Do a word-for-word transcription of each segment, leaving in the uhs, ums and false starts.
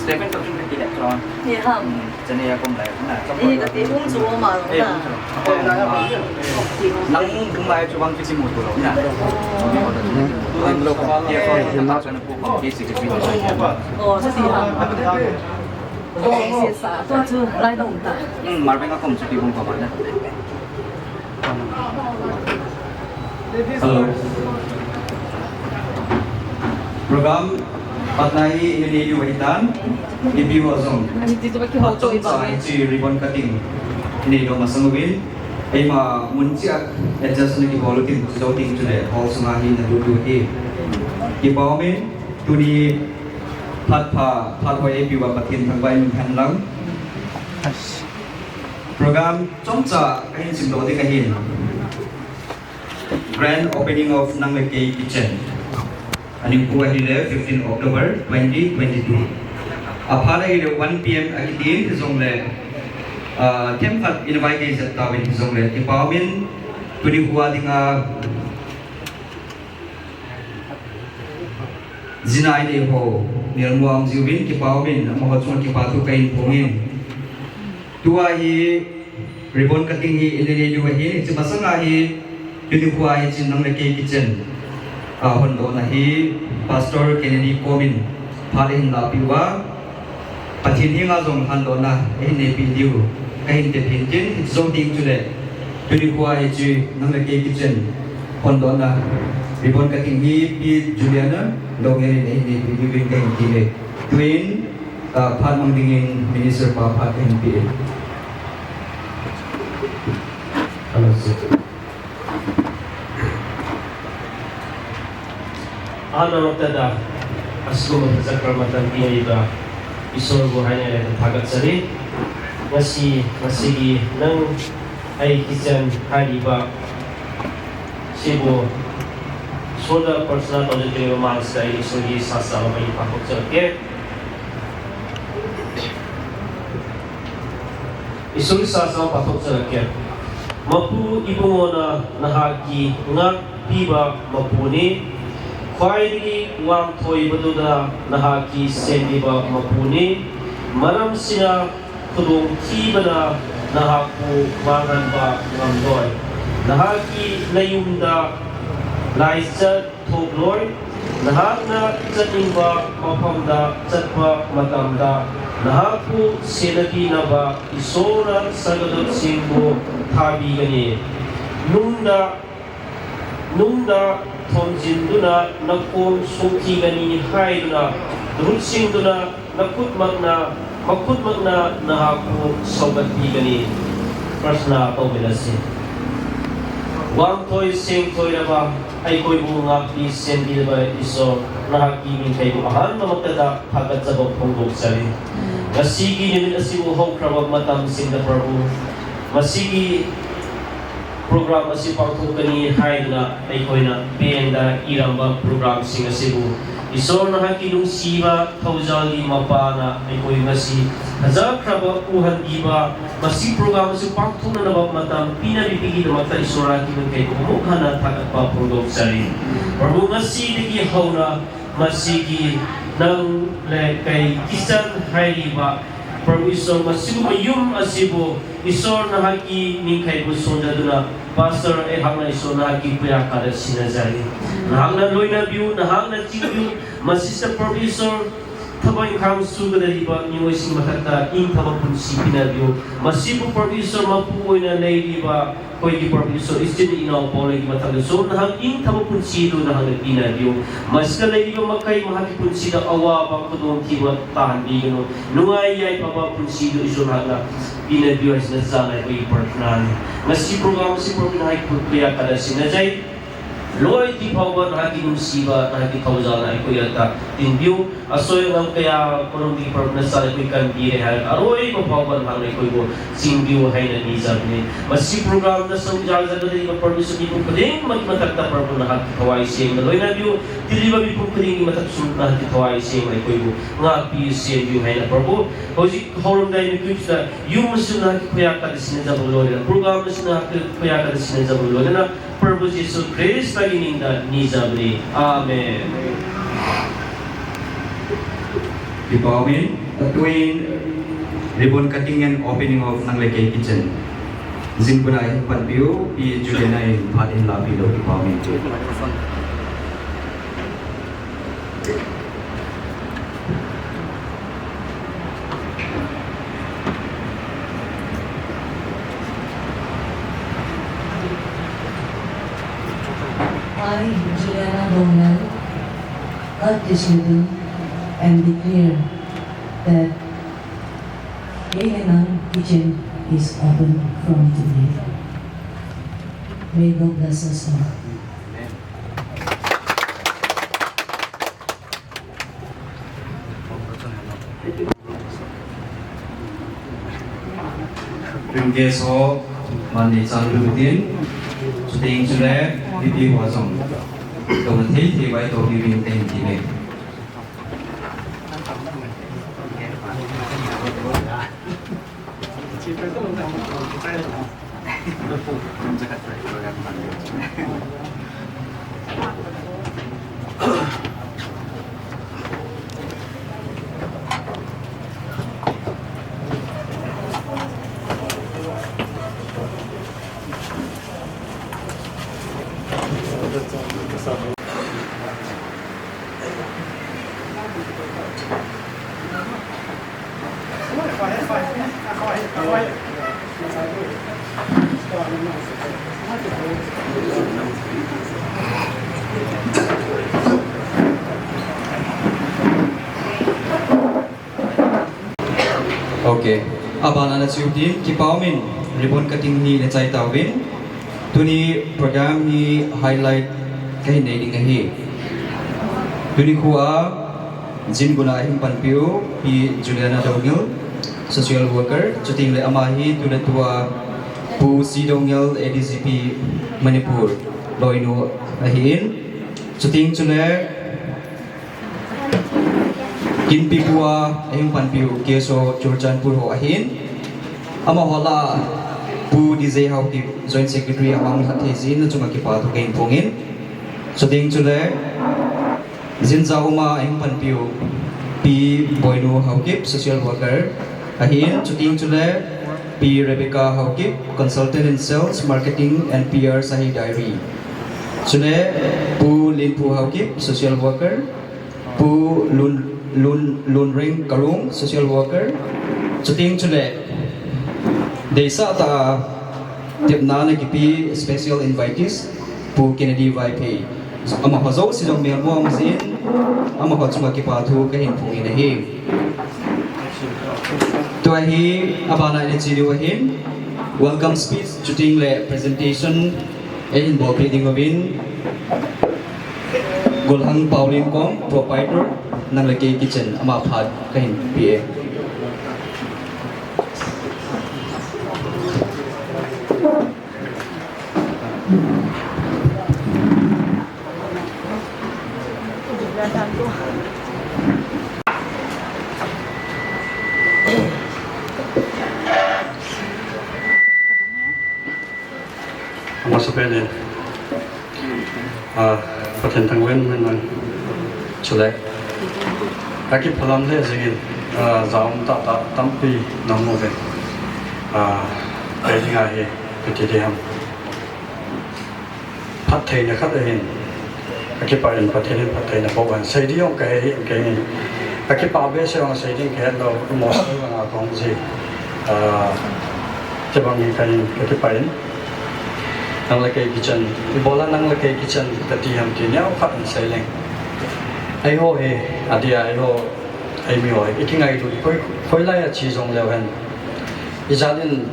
Step in to the electron. Ni ham. Chane ya kom lai na. Eh, ka ti hung chu ma lo na. Nang hung lai chu bang chu chi mu tu lo na. Nang lo ka. Ya ko na chu na pu ko ki si ki. Oh, sa ti ham. Sa sa to chu lai dong ta. Mar beng a kom chu ti hung ko ma na. Hello. Program patna hi inei diu ahitan, ipi ho jong. Patna hi chi ribbon cutting inei diu masang uvin. Eima mun chia adjust na kibol utin, chu jou ting chule hall sunga hi na lut diu ahi. Kipa umin, tuni phat pha, phat hoi eipe uva Pathen thangvah in hen lang. Program chomcha kahin simdoh ding ahin. Grand opening of Nang le Kei Kitchen. Ani khu ahile fifteen October twenty twenty-two. Aphat ahile one P M akitin hijongle, ah, themkhat invite kei jep tauvin hijongle, kipa umin tuni khu a dinga jina inei ho, nelmu a um jiuvin kipa umin, amaho chunga kipa thu kahin phongin. Tua hi ribbon cutting hi inei diu ahin, hiche masanga hi, tuni khu a hi Nang le Kei Kitchen a hondohna hi Pastor Kennedy komin phat ahin lahpeh uva, Pathen henga jong hondohna ahin neipeh diu kahin tepin tin, hiche jou ting chule, tuni khu a hiche Nang le Kei Kitchen hondohna ribbon cutting hi Pi Juliana Doungel in ahin neipeh diuvin kahin ti e. Tuin, ah, phat mang dingin Minister pa phat kahin pe e. Hello, sir. Ana matada, asko matada karmatan tiya iba, Isor bu haina le thagat sari, ngasi, ngasi gi nang ai kitchen hai iba, sibu, soda personal project le mang sai Isor gi sasa mai pa ko ke. Isor sasa pa ko ke. Mapu ibungona nahaki ngak piba mapuni, khwaidagi wangthoiba duda nahaki sembiba mapuni, maram sina khudong thibana nahakpu manghanba ngamloi. Nahaki nayumda laichat thokloi, nahakna chatningba maphamda chatpa matamda, nahakpu senapinaba Isorna sagadot singbu thabigani. Nungda Nungda thonjin duna nakhong sungki gani hai duna, rutsing duna, nakhut makna, makhut makna, nahakpu saugat pi gani. Prasna tau minasi. Wangthoi sengthoi laba, ai koi bu ngak pi sen di laba Isor, nahaki min kai bu ahan mamakta da, thagat jabok phong gok sari. Ngasiki nimin asibu hau krabak matam sin da Prabhu. Ngasiki program asi pangthok kani hai duna, ai koina, penda, iramba program sing asibu. Isor nahaki lungsiba, thaujal di mapana, ai koi ngasi. Haja kraba uhan diba, ngasi program asi pangthok na nabak matam, pina bipigi da mata Isor aki nang kai ko mo hana thagat pa phong gok sari. Prabhu ngasi dagi hauna, Masiki nang le kai kitchen hai liba, Prabhu Isor masibu mayum asibu, Isor nahaki ningkhai bu sonda duna, Pastor e hangna Isor nahaki puya kada sina jai. Nahangna loina biu, nahangna ching biu, masista Prabhu Isor, thabai khang su kada liba, ni oi sing mathata, ing thaba pun si pina biu, masibu Prabhu Isor mapu oina lei liba, Koigi Prabhu Isor, isin inao pole ki mathang so, nahang ing thaba punsi tu nahang pina diu. Masita lei ba makai mahaki punsi da awa ba kudong ki ba tahan di no. Nungai yai pa ba punsi tu Isor nahang pina diu asina sana koigi prarthana ni. Ngasi program si program hai kuya kada sina jai. Loi ti phaoba, naha kinungsiba, naha kithoujal na eikoi a ta tin diu. Asoi ngam kaya korum di parna sa eikoi kan di le hai. Aroi ko phaoba naha eikoi ko sing diu hai na ni jam ni. Masi program na sung jal jal di ko permission di ko kuding mat matak ta parna naha kithowai sing na loi na diu. Tili ba bi ko kuding di matak sung naha kithowai sing na eikoi ko. Nga pi sing diu hai na parbo. Hoji horum dai ni kuch ta. Yu masu naha kikhoya ka di sing na jam loi na. Program masu naha kikhoya ka di sing na jam loi na. Prabhu Jisu Krista ki min a ni jam ni. Amen. Kipa umin, tatuin ribbon cutting and opening of Nanglekei Kitchen. Jin puna hin panpiu, Pi Juliana in phat in lapi lou kipa umin. I, Juliana Dongel, cut this ribbon and declare that K N R kitchen is open from today. May God bless us all. Ring guest ho, mani chang lu tin, shooting chule, pipi ho jong. Tong thei thei vai to bi bin ten ti le. Ok. Abana na chiu tin, kipa umin, ribbon cutting hi na chai tauvin. Tuni program hi highlight kahin nei ding ahi. Tuni khu a, jin guna hin panpiu, Pi Juliana Dongel, social worker, chuting le ama hi tule tua Pu C Dongel, A D G P Manipur, loinu ahin. Chuting chule, Kinpi pua, ahin panpiu, K S O Churachandpur ho ahin. Amaho lah a, Pu D J Haokip, Joint Secretary, amang lhat thei jin, na chunga kipa thu kahin phongin. Chuting chule, jinja uma, ahin panpiu, Pi Boinu Haokip, Social Worker, ahin. Chuting chule, Pi Rebecca Haokip, Consultant in Sales, Marketing and P R, Sahi Diary. Chule, Pu Linpu Haokip, Social Worker, Pu Lun, Lun, Lunreng Karung, Social Worker. Chuting chule, deisah tah a tepna na kipe special invitees, Pu Kennedy Vaiphei. Amaho jouse jong melmu aum jin, amaho chunga kipa thu kahin phongin ahi. Tua hi, abana ina che diu ahin, welcome speech, chuting le presentation, Eihin bolpeh ding uvin, Golhang Pauline Kom, proprietor, Nanglekei Kitchen, ama phat kahin pe e. Amasapen in, ah, Pathen thangvah in um hen lang. Chule, akiphalam lheh jingin, ah, jaum tahtah tampi nahung uvin. Ah, kei dinga hi, ipi ti diham. Phattheina khat ahin. Akipah in Pathen in phattheina boh hen. Sei ding jong kahe hih in kei in. Akipah behseh jong sei ding kahet lou, emotional langa kahung ji. Ah, chubang hi kahin, kakipah in. Nanglekei Kitchen, ibola Nanglekei Kitchen kati ham ti neo khat in sei leng. Eiho hi, adia eiho, eimi ho hi, ikingailut, khoi, khoilai a che jong leu hen. Ijat in,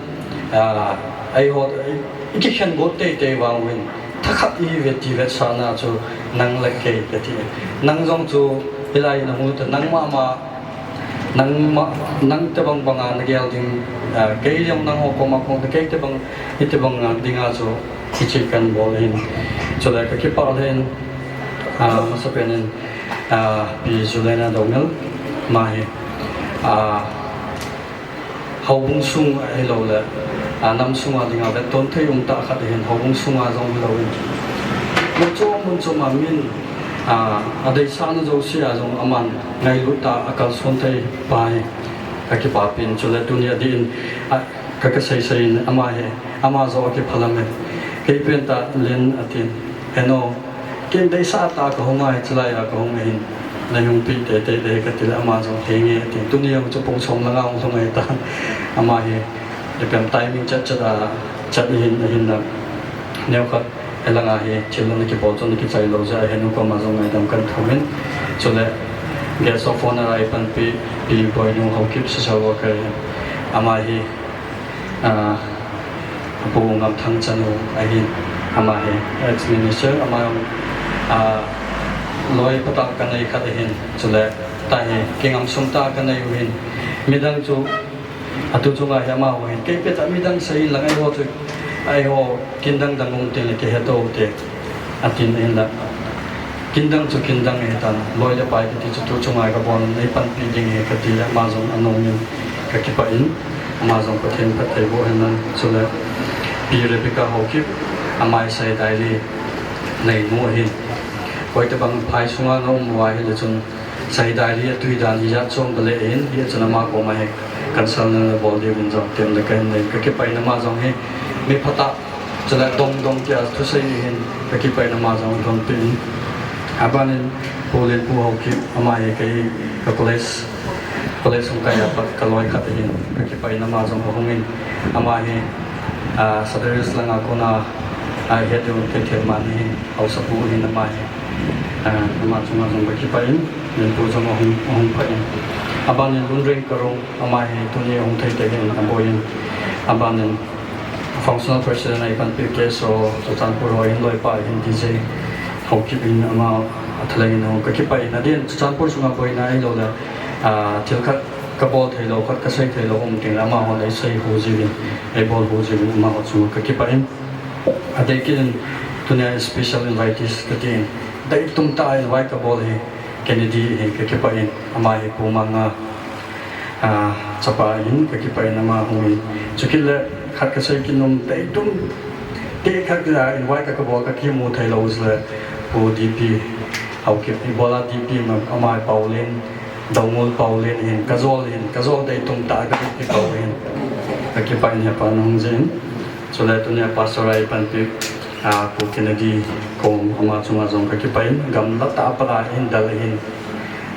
ah, eiho, i, ikikhen got teitei vang uvin. thakhat ihi uve ti vetsahna chu nang le kei kati. Nang jong chu hilai na hu ta nang mama, nang ma, nang tobang banga na gel ding, ah, kei jong nangho koma kong kei tobang, hitobang, ah, dinga chu hiche kan bol ahin. Chule ka kipah lheh in, ah, masapen in, ah, Pi Juliana Doungel, ama hi, ah, houbung sung ahilouleh, ah, nam sunga dinga vetton thei um tah khat ahin, houbung sunga jong hilou in. Mun chom, mun chom a min, ah, adeisahna jouse a jong aman ngailut tah a kalson thei pa hi ka kipah pen, chule tuni a din, ah, ka, ka sei sei in ama hi, ama jong akiphalam e. Kei pen tah len atin. Heno, ken deisah tah a ka hung a, hichelai a ka hung ahin. Na hung pi teitei le kati le ama jong henge ati. Tuni jong chu pung som langa hung lhung ahi ta. Ama hi, ipi ham timing chat chat a, chat ahin, ahin na. Neokhat, hilanga hi, thil na kibol chu na kichai lou jeh a, henu koma jong ngaidam kan thum in. Chule, guest of honor a ipanpi, Pi Boinu Haokip, social worker hi. Ama hi, ah, Pu Ngamthang chanu ahin, ama hi ex-minister, ama, ah, loi phatah kanei khat ahin, chule, tahi, kingam sum tah kanei u ahin, midang chu, atu chunga hi amaho ahin, kei pet a midang sei lang eiho chu, eiho, kin dang dang um tin le kihe tou te. Atin ahinla. Kin dang chu kin dang ahitan. Loi le pai kiti chu tu chunga ka bol nei panpi ding ahi kati le ama jong anom in ka kipah in. Ama jong Pathen phatthei boh hen lang chule. Pi Rebecca Haokip ama hi Saidai li neinu ahin. Koi tabang phai sunga na um uva ahile chun Saidai li atui dan hi jat chom bale ahin, hia chun ama koma hi consult na bol diuvin jong tem le ka hin nei. Ka kipah in ama jong hi mi phatah Chule dong dong tia thusei hin ka kipah in ama jong dong pi in. Abanin Pu Lenpu Haokip ama hi kei ka college, college hung kai a pat ka loi khat ahin ka kipah in ama jong ahung in ama hi, ah, Saturdays langa kona, ah, het ding kei thei man hi haosapu ahin ama hi, ah, ama chunga jong ka kipah in Lenpu jong ahung, ahung pha in. Abanin Lunreng Karong ama hi tuni ahung thei thei in aboi in. Abanin Functional President a ipanpi K S O Churachandpur ho hin loipa hin D J Haokip in ama athalai in ka kipah in adin Churachandpur sunga boina ahilou le, ah, thil khat ka bol thei lou khat ka sei thei lou um teng le amahon eisei hu jiuvin, eibol hu jiuvin amaho chu ka kipah in. Adeh kit in tunia special invitees ka tin deitum tah a invite ka bol hi Kennedy hi ka kipah in ama hi Pu Manga ah, chapa in ka kipah in ama hung in. Chukit le khat ka sei kit nom deitum te khat, ah, invite ka, ka bol ka kimu thei lou jeh le Pu D P Haokip ibola D P ma ama Paulin, Dongul Paulin hin, ka jol hin, ka jol deitum tah ka D P Paulin. Ka kipah in hepa nung jin. Chule tunia pastor a ipanpi, ah, Pu Kennedy kong ama chunga jong ka kipah in, gamla tah a pat a hin dal hin.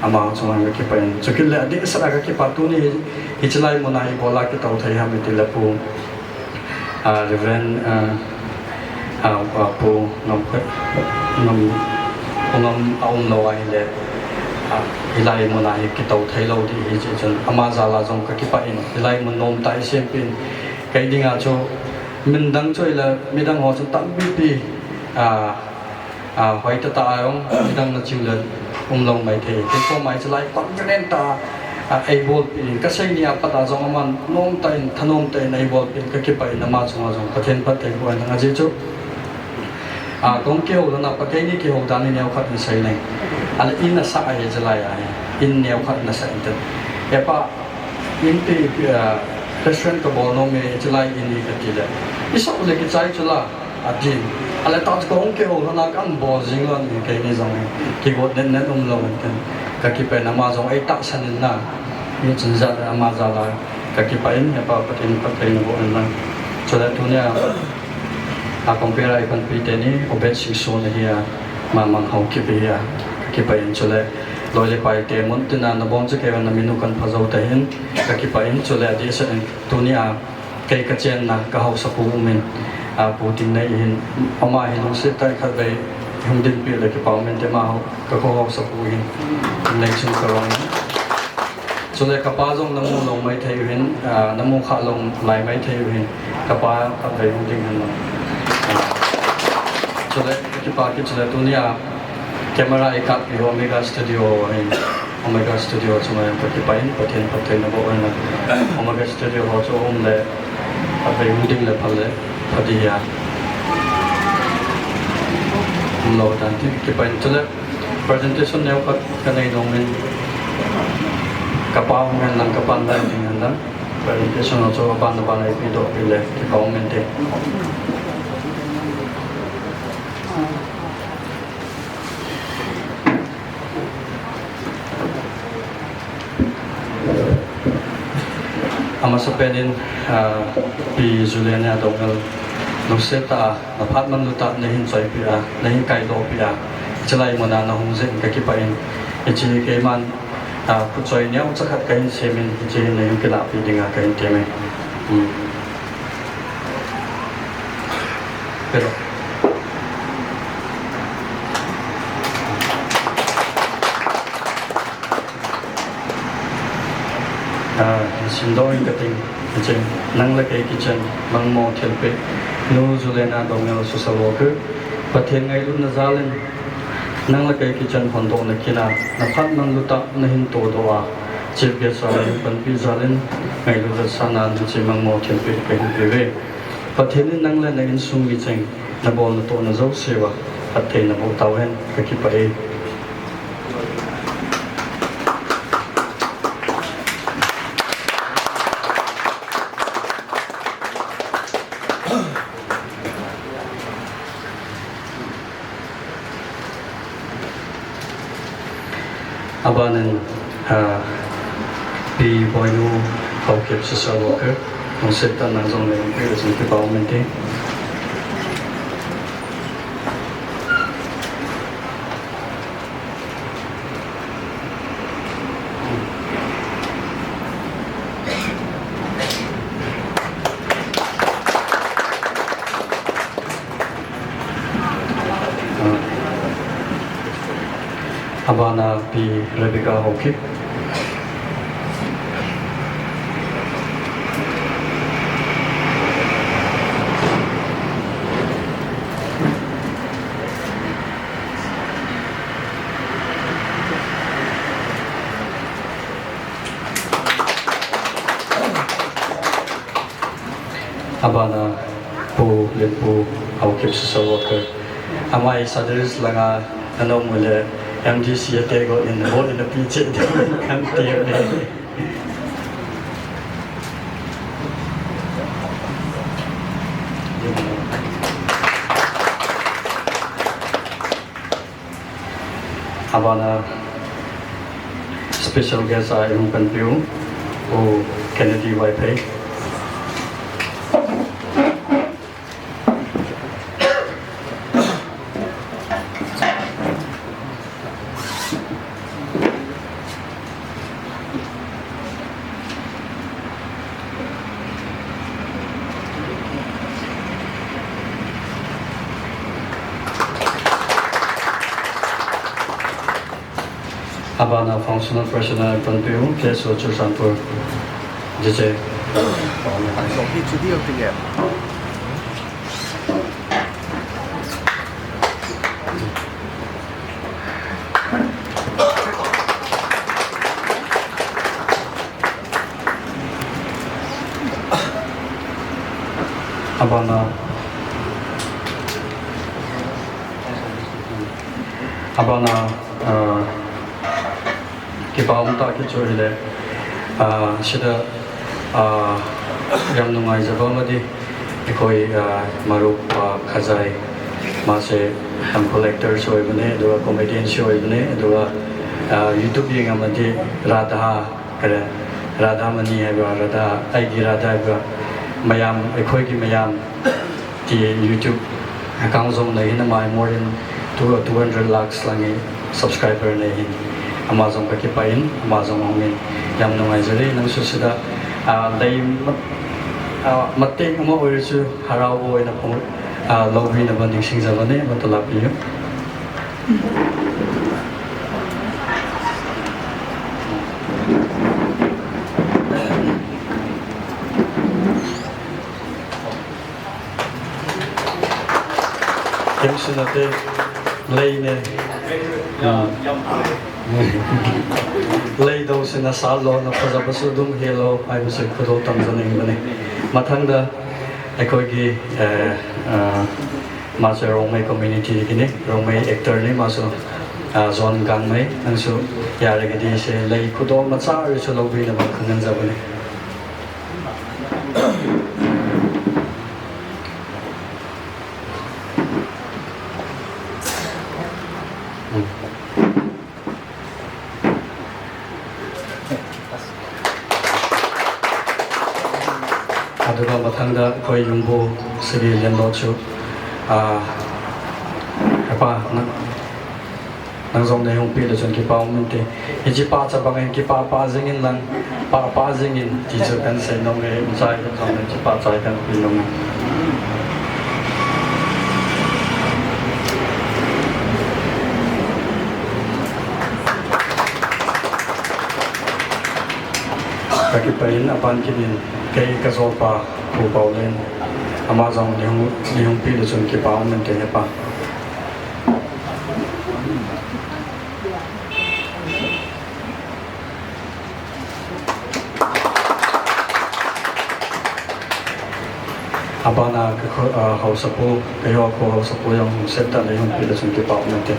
Ama chunga ka kipah in. Chukit le adeh sah a ka kipah tuni hi, hichelai muna ibola kitou thei ham iti le Pu, ah, Reverend, ah, ah, ah, Pu Ngam, Ngam, Pu Ngam aum lou ahile, ah, hilai muna hi kitou thei lou ding hi chun ama jal a jong ka kipah in. Hilai mun nom tah isem pin. Kei dinga chu min dang chu ile midang ho chu tampi pi, ah, Ah, hoitah tah a jong, midang na chiu le, um lou mai thei. Kei koma hichelai confident tah a, ah, eibolpi in. Ka sei ni a pat a jong aman, nom tah in, thanom tah in eibolpi in. Ka kipah in ama chunga jong, Pathen phatthei boh hen lang ajeh chu. Ah, kong kihou lhon a pat keini kihou dan hi neokhat in sei leng. Ale in asah ahi hichelai a hi. In neokhat in asah in ten. Hepa, in pi, pi, ah, restaurant ka bol nom e, hichelai in hi ka ti le. I sah le kichai chu la. Atin. Ale tah chu kahung kihou lhon a kan bol jing lhon in keini jong hi. Kigot nen nen um lou in ten. Ka kipah in ama jong eitahsan in na. Mi chun jat le ama jal a. Ka kipah in hepa Pathen phatthei na boh hen lang. Chule tunia. A compare a ipanpi teni Obed Singson ahi a. Mamang Haokip ahi a. Ka kipah in chule. Loi le pai te mun tin a na bol chu kei vang na min u kan pha jou ta hin. Ka kipah in chule adeh sah in tunia. Kei ka chenna, ka haosapu um in, a, Pu Tingnei hin, ama hi lungset tah a khatvei hung dinpi le kipa um inte, amaho, ka kho haosapu hin, Tingnei Chungkarong in. Chule ka pa jong na mu lou mai thei u hin, a, na mu kha lou lai mai thei u hin, ka pa khatvei hung ding hen lang. Chule, kipa kit chule tunia camera i kappi Omega Studio hi, Omega Studio chunga kakipah in, Pathen phatthei naboh in. Omega Studio ho chu um le, avei hung ding le phal le, pha ding a. Umlou dan tin kipah in chule, presentation neo khat kanei nom in, kapa hung hen lang, kapan lai ding hen lang. Presentation ho chu aban aban a ipi doh pi le, kipah um inte. Amasapen in, ah, Pi Juliana Doungel, lungset tah a, naphat manlu tah a nahin choipi a, nahin kaidohpi a, chulai muna nahung jeh in kakipah in, hiche keiman, ah, khutchoi neocha khat kahin sem in, hiche hi nahin kilahpi dinga kahin tem e. Hmm. Pero Ah, simdoh in kating, hiche, nang le kei kichan, Mangmo thilpeh, Nu Juliana Doungel, social worker, Pathen ngailutna jal in, nang le kei kichan hondohna kin a, naphat manlu tah nahin todoh a, chief guest a nahin panpi jal in, ngailut vetsahnan hiche Mangmo thilpeh kahin peuve. Pathen in nang le na insung micheng, nabol natohna jouse uva, phatthei naboh tauhen, kakipah e. Aban in, ah, Pi Boinu Haokip, social worker, lungset tah a nang jong le, pi jong kipah um inte. Abana Pi Rebecca Haokip. Abana Pu Lenpu Haokip, social worker. Ama hi Sadar Hills langa nanom uleh M D C a te go in vote in a pi che de kan te ne. Abana special guest a ihung panpiu, U Kennedy Vaiphei. Abana functional president a panpiu, K S O Churachandpur, J J. Abana, abana, ah, kipa um tah kit chu hile, ah, sida, ah, yam nungai jabang madi, ꯑꯩꯈꯣꯏ, ꯑ, ꯃꯔꯨꯞ, ꯑ, ꯈꯖꯥꯏ, ꯃꯥꯁꯦ ꯌꯥꯝ collector ꯁꯨ ꯑꯣꯏꯕꯅꯦ, ꯑꯗꯨꯒ comedian ꯁꯨ ꯑꯣꯏꯕꯅꯦ, ꯑꯗꯨꯒ, ꯑ, YouTube ꯌꯦꯡꯉꯝꯃꯗꯤ ꯔꯥꯙꯥ, ꯀꯔꯤ, ꯔꯥꯙꯥ ꯃꯅꯤ ꯍꯥꯏꯕ꯭ꯔꯥ, ꯔꯥꯙꯥ, ꯑꯩꯒꯤ ꯔꯥꯙꯥ ꯍꯥꯏꯕ꯭ꯔꯥ, ꯃꯌꯥꯝ, ꯑꯩꯈꯣꯏꯒꯤ ꯃꯌꯥꯝ ꯀꯤ YouTube account ꯖꯣꯡ ꯂꯩ, ꯍꯦꯟꯅ ꯃꯥꯏ more than two, two hundred lakhs ꯂꯥꯡꯉꯤ subscriber ꯅꯩ ꯍꯤꯟ꯫ ꯑꯃꯥ ꯖꯣꯡ ꯀꯛꯀꯤ ꯄꯥꯏ ꯍꯤꯟ, ꯑꯃꯥ ꯖꯣꯡ ꯍꯣꯡ ꯍꯤꯟ꯫ ꯌꯥꯝ ꯅꯨꯡꯉꯥꯏꯖꯔꯦ꯫ ꯅꯪꯁꯨ ꯁꯤꯗ, ꯑꯥ, ꯂꯩ ꯃ-, ꯑꯥ, ꯃꯇꯦꯛ ꯑꯃ ꯑꯣꯏꯔꯁꯨ ꯍꯔꯥꯎꯕ ꯑꯣꯏꯅ ꯐꯣꯡ-, ꯑꯥ, ꯂꯧꯕꯤꯅꯕ ꯅꯤꯡꯁꯤꯡꯖꯕꯅꯦ꯫ ꯑꯃꯠꯇ ꯂꯥꯛꯄꯤꯌꯨ꯫ Sina te, lei ne. Hmm. Lei do sina sa lo na phaja ba su dum he lo, ai ba su khudo tam ja ning ba ne. Mathang da, ꯑꯩꯈꯣꯏꯒꯤ, ꯑ, ꯑ, ꯃꯥꯁꯦ ꯔꯣꯡꯃꯩ community ꯒꯤꯅꯤ, ꯔꯣꯡꯃꯩ actor ꯅꯤ ꯃꯥꯁꯨ, ꯑ, ꯖꯣꯟ ꯒꯥꯡꯃꯩ, ꯅꯪꯁꯨ ꯌꯥꯔꯒꯗꯤ ꯁꯦ ꯂꯩ ꯈꯨꯗꯣꯜ ꯃꯆꯥ ꯑꯣꯏꯔꯁꯨ ꯂꯧꯕꯤꯅꯕ ꯈꯪꯍꯟꯖꯕꯅꯤ꯫ ꯎꯝ꯫ ꯑꯗꯨꯒ ꯃꯊꯪꯗ ꯑꯩꯈꯣꯏ ꯌꯨꯝꯕꯨ ꯁꯤꯒꯤ landlord ꯁꯨ, ꯑꯥ, ꯍꯦꯄꯥ, ꯅꯪ, ꯅꯪ ꯖꯣꯡ ꯅꯩꯍꯨꯝ ꯄꯤꯂ ꯆꯨꯟ ꯀꯤꯄꯥ ꯎꯃꯤꯟꯇꯦ꯫ ꯍꯤꯖꯤ ꯄꯥ ꯆꯥꯕ ꯉꯩ ꯀꯤꯄꯥ ꯄꯥ ꯖꯤꯡ ꯏꯟ ꯂꯪ, ꯄꯥ ꯄꯥ ꯖꯤꯡ ꯏꯟ ꯇꯤꯆꯔ ꯀꯟ ꯁꯦ ꯅꯣꯡ ꯉꯩ ꯃꯆꯥ ꯏꯟ ꯖꯣꯡ ꯅꯩ ꯀꯤꯄꯥ ꯆꯥꯏ ꯀꯟ ꯄꯤ ꯅꯣꯡ ꯉꯩ꯫ Ka kipa in, aban kit in, kei ka jolpa Pu Paolen, ama jong neihung, neihung pi le chun kipa um in te hepa. Abana ka kho, ah, haosapu, keiho kho haosapu jong lungset tah in neihung pi le chun kipa um in te.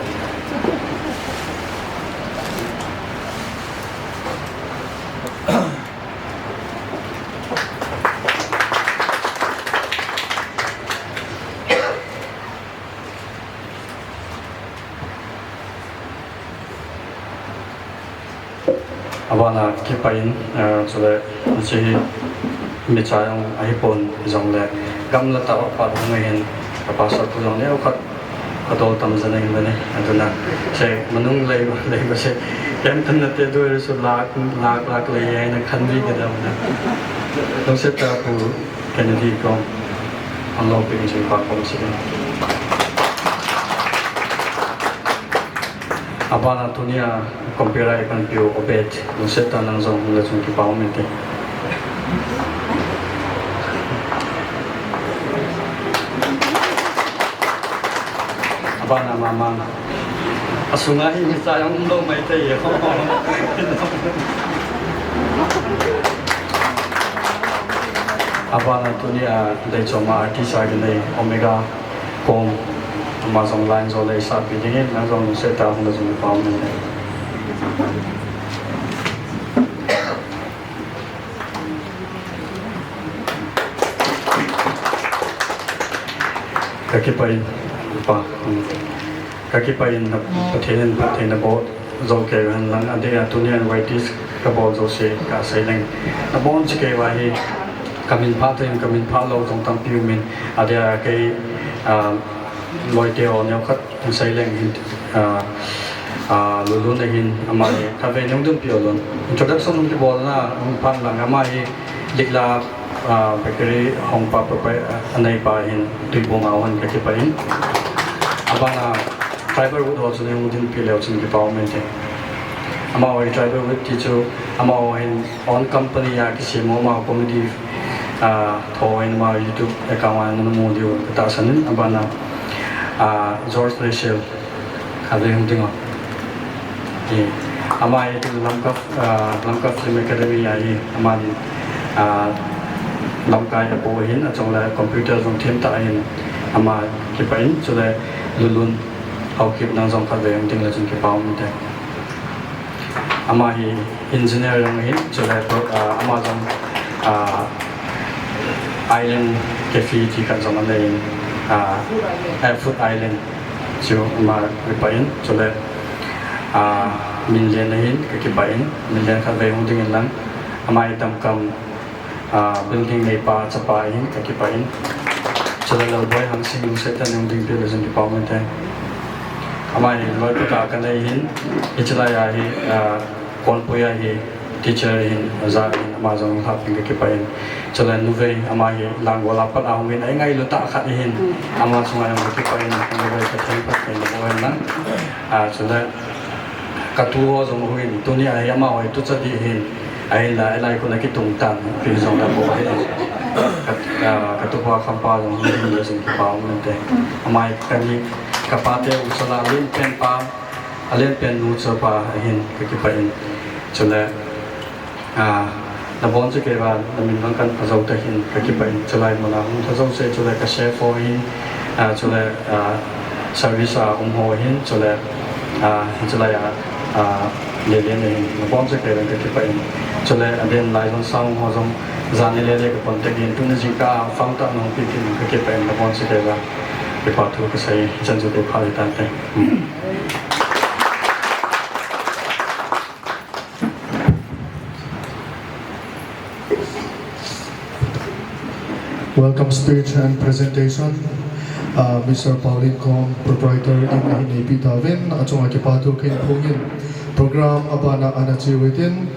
Abana kipa in, eh, chule hiche hi micha jong ahipon jongle, gamla tah a pat hung ahin, ka pastor pu jong neokhat ka dol tam jing in bani, aduna, hiche manung lei, lei ba hiche, kem tan na te doi su lak, lak, lak lei ahi na khan di ka dam na. Lungset tah a Pu Kennedy kong, ang lo pin hiche pa kong si. Abana tunia compare a i panpiu Obed, lungset tah in nang jong hung le chun kipa um in te. Abana Mamang. Asunga hi micha jong um lou mai thei e. Abana tunia dei choma artist a kinei Omega Kong, ama jong line jo le isah pi dingin, nang jong lungset tah a hung le chun kipa um in te. Ka kipa in, pa, um, ka kipa in na Pathen in phatthei na boh jou kei hen lang, adeh a tunia N Y T ka bol jouse ka sei leng. Na bon chi kei uva hi, ka min pha thei in, ka min pha lou jong tampi um in, adeh a kei, ah, loi te ho neokhat in sei leng hin, ah, ah, Lulun ahin, ama hi khatvei nung dun pi Lulun. Introduction hung kibol na, hung phan lang ama hi Likla, ah, bakery hong pa pa pa, ah, anei pa hin Tuibong a hon ka kipa in. Abana Tribal Wood ho chu neihung din pi leu chun kipa um in te. Amaho hi Tribal Wood ti chu amaho hin own company a kisem u, amaho comedy, ah, tho in amaho YouTube account a namu diu ka tahsan in, abana, ah, George Rachel. Khatvei hung ding o. Hi, ama hi Lamka, ah, Lamka Film Academy a hi, ama hi, ah, lamkai apo hin, achung le computer jong them tah ahin, ama kipa in, chule Lulun Haokip nang jong khatvei hung ding le chun kipa um in te. Ama hi engineer jong ahin, chule, ah, ama jong, ah, Island Cafe ti khat jong anei in, ah, eh, Food Island. Chu ama kipa in, chule, ah, Minlen ahin, ka kipa in, Minlen khatvei hung ding in lang, ama hi Damkam, ah, building neipa chapa ahin, ka kipa in. Chule Lalboi Hangsing lungset tah in hung ding pi le chun kipa um in te. Ama hi Loipak a kanei ahin, hiche lai a hi, ah, Konpui a hi teacher ahin, oja ahin, ama jong lhah pen ka kipa in. Chule Nuvei, ama hi Langol a pat a hung in, eingailu tah khat ahin, ama chunga jong ka kipa in, Nuvei Pathen phatthei naboh hen lang. Ah, chule ka tu ho jong hung in, tunia hi amaho hi tucha ding ahin, ahinla, hilai khun akitung tan, pi jong la bou ahin. ka, ah, ka tupa khampa jong hung hing le jong kipa um inte. Amai kani ka pate u sala len pen pa, a len pen nu chu pa ahin ka kipah in. Chule, ah, nabon chu kei va, namin lang kan pha jou ta hin ka kipah in. Chulai muna hung tha jouse chule ka share fo hin, ah, chule, ah, service a um ho hin, chule, ah, chulai a, ah, le le ne hin, nabon chu kei va ka kipah in. Chule, ah, den lai jong sang ho jong, jan le le ka contact in, tuni jingkah a founder nahung pi tin ka kipah in, nabon chu kei va. Kipa thu ka sei, chan chu kei pha le tante. Welcome speech and presentation. Uh, Mister Pauline Kom, proprietor in ahin neipi tauvin, achunga kipa thu kahin phong in, program abana ana che uhitin,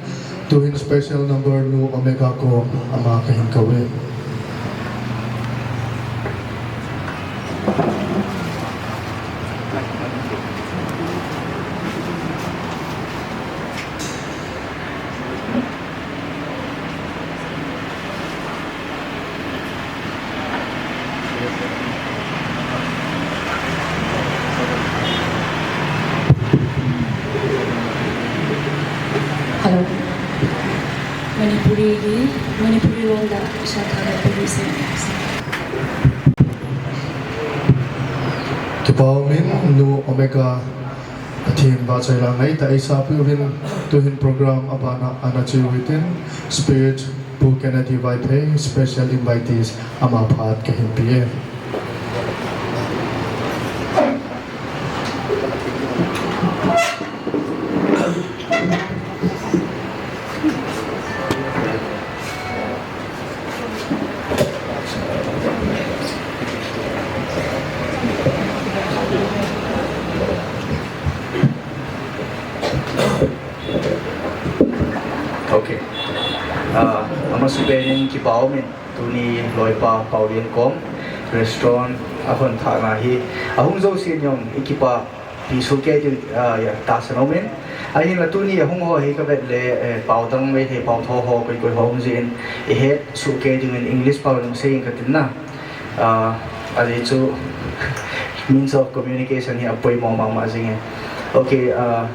tuhin special number Nu Omega Kom ama kahin kou e. Hello. Manipuri gi, Manipuri lon da sa tha da puri se. Kipa um in, Nu Omega, Pathen vahchoi la ngaitah eisa peh uvin, tuhin program abana ana che uhitin, speech Pu Kennedy Vaiphei, special invitees, ama phat kahin pe e. Okay. Ah, amasapen in kipa um in, tuni loipa Pauline Kom restaurant a hon thahna hi ahung jouse in jong i kipa pi soh kei ding, ah, ya, tahsan um in. Ahinla tuni ahung ho hi ka vet le, eh, pao dang Meitei pao tho ho koi koi ho um jeh in i het soh kei ding in English pao in sei in ka tin na. Ah, ajeh chu means of communication hi apoimo mama jing e. Okay, ah,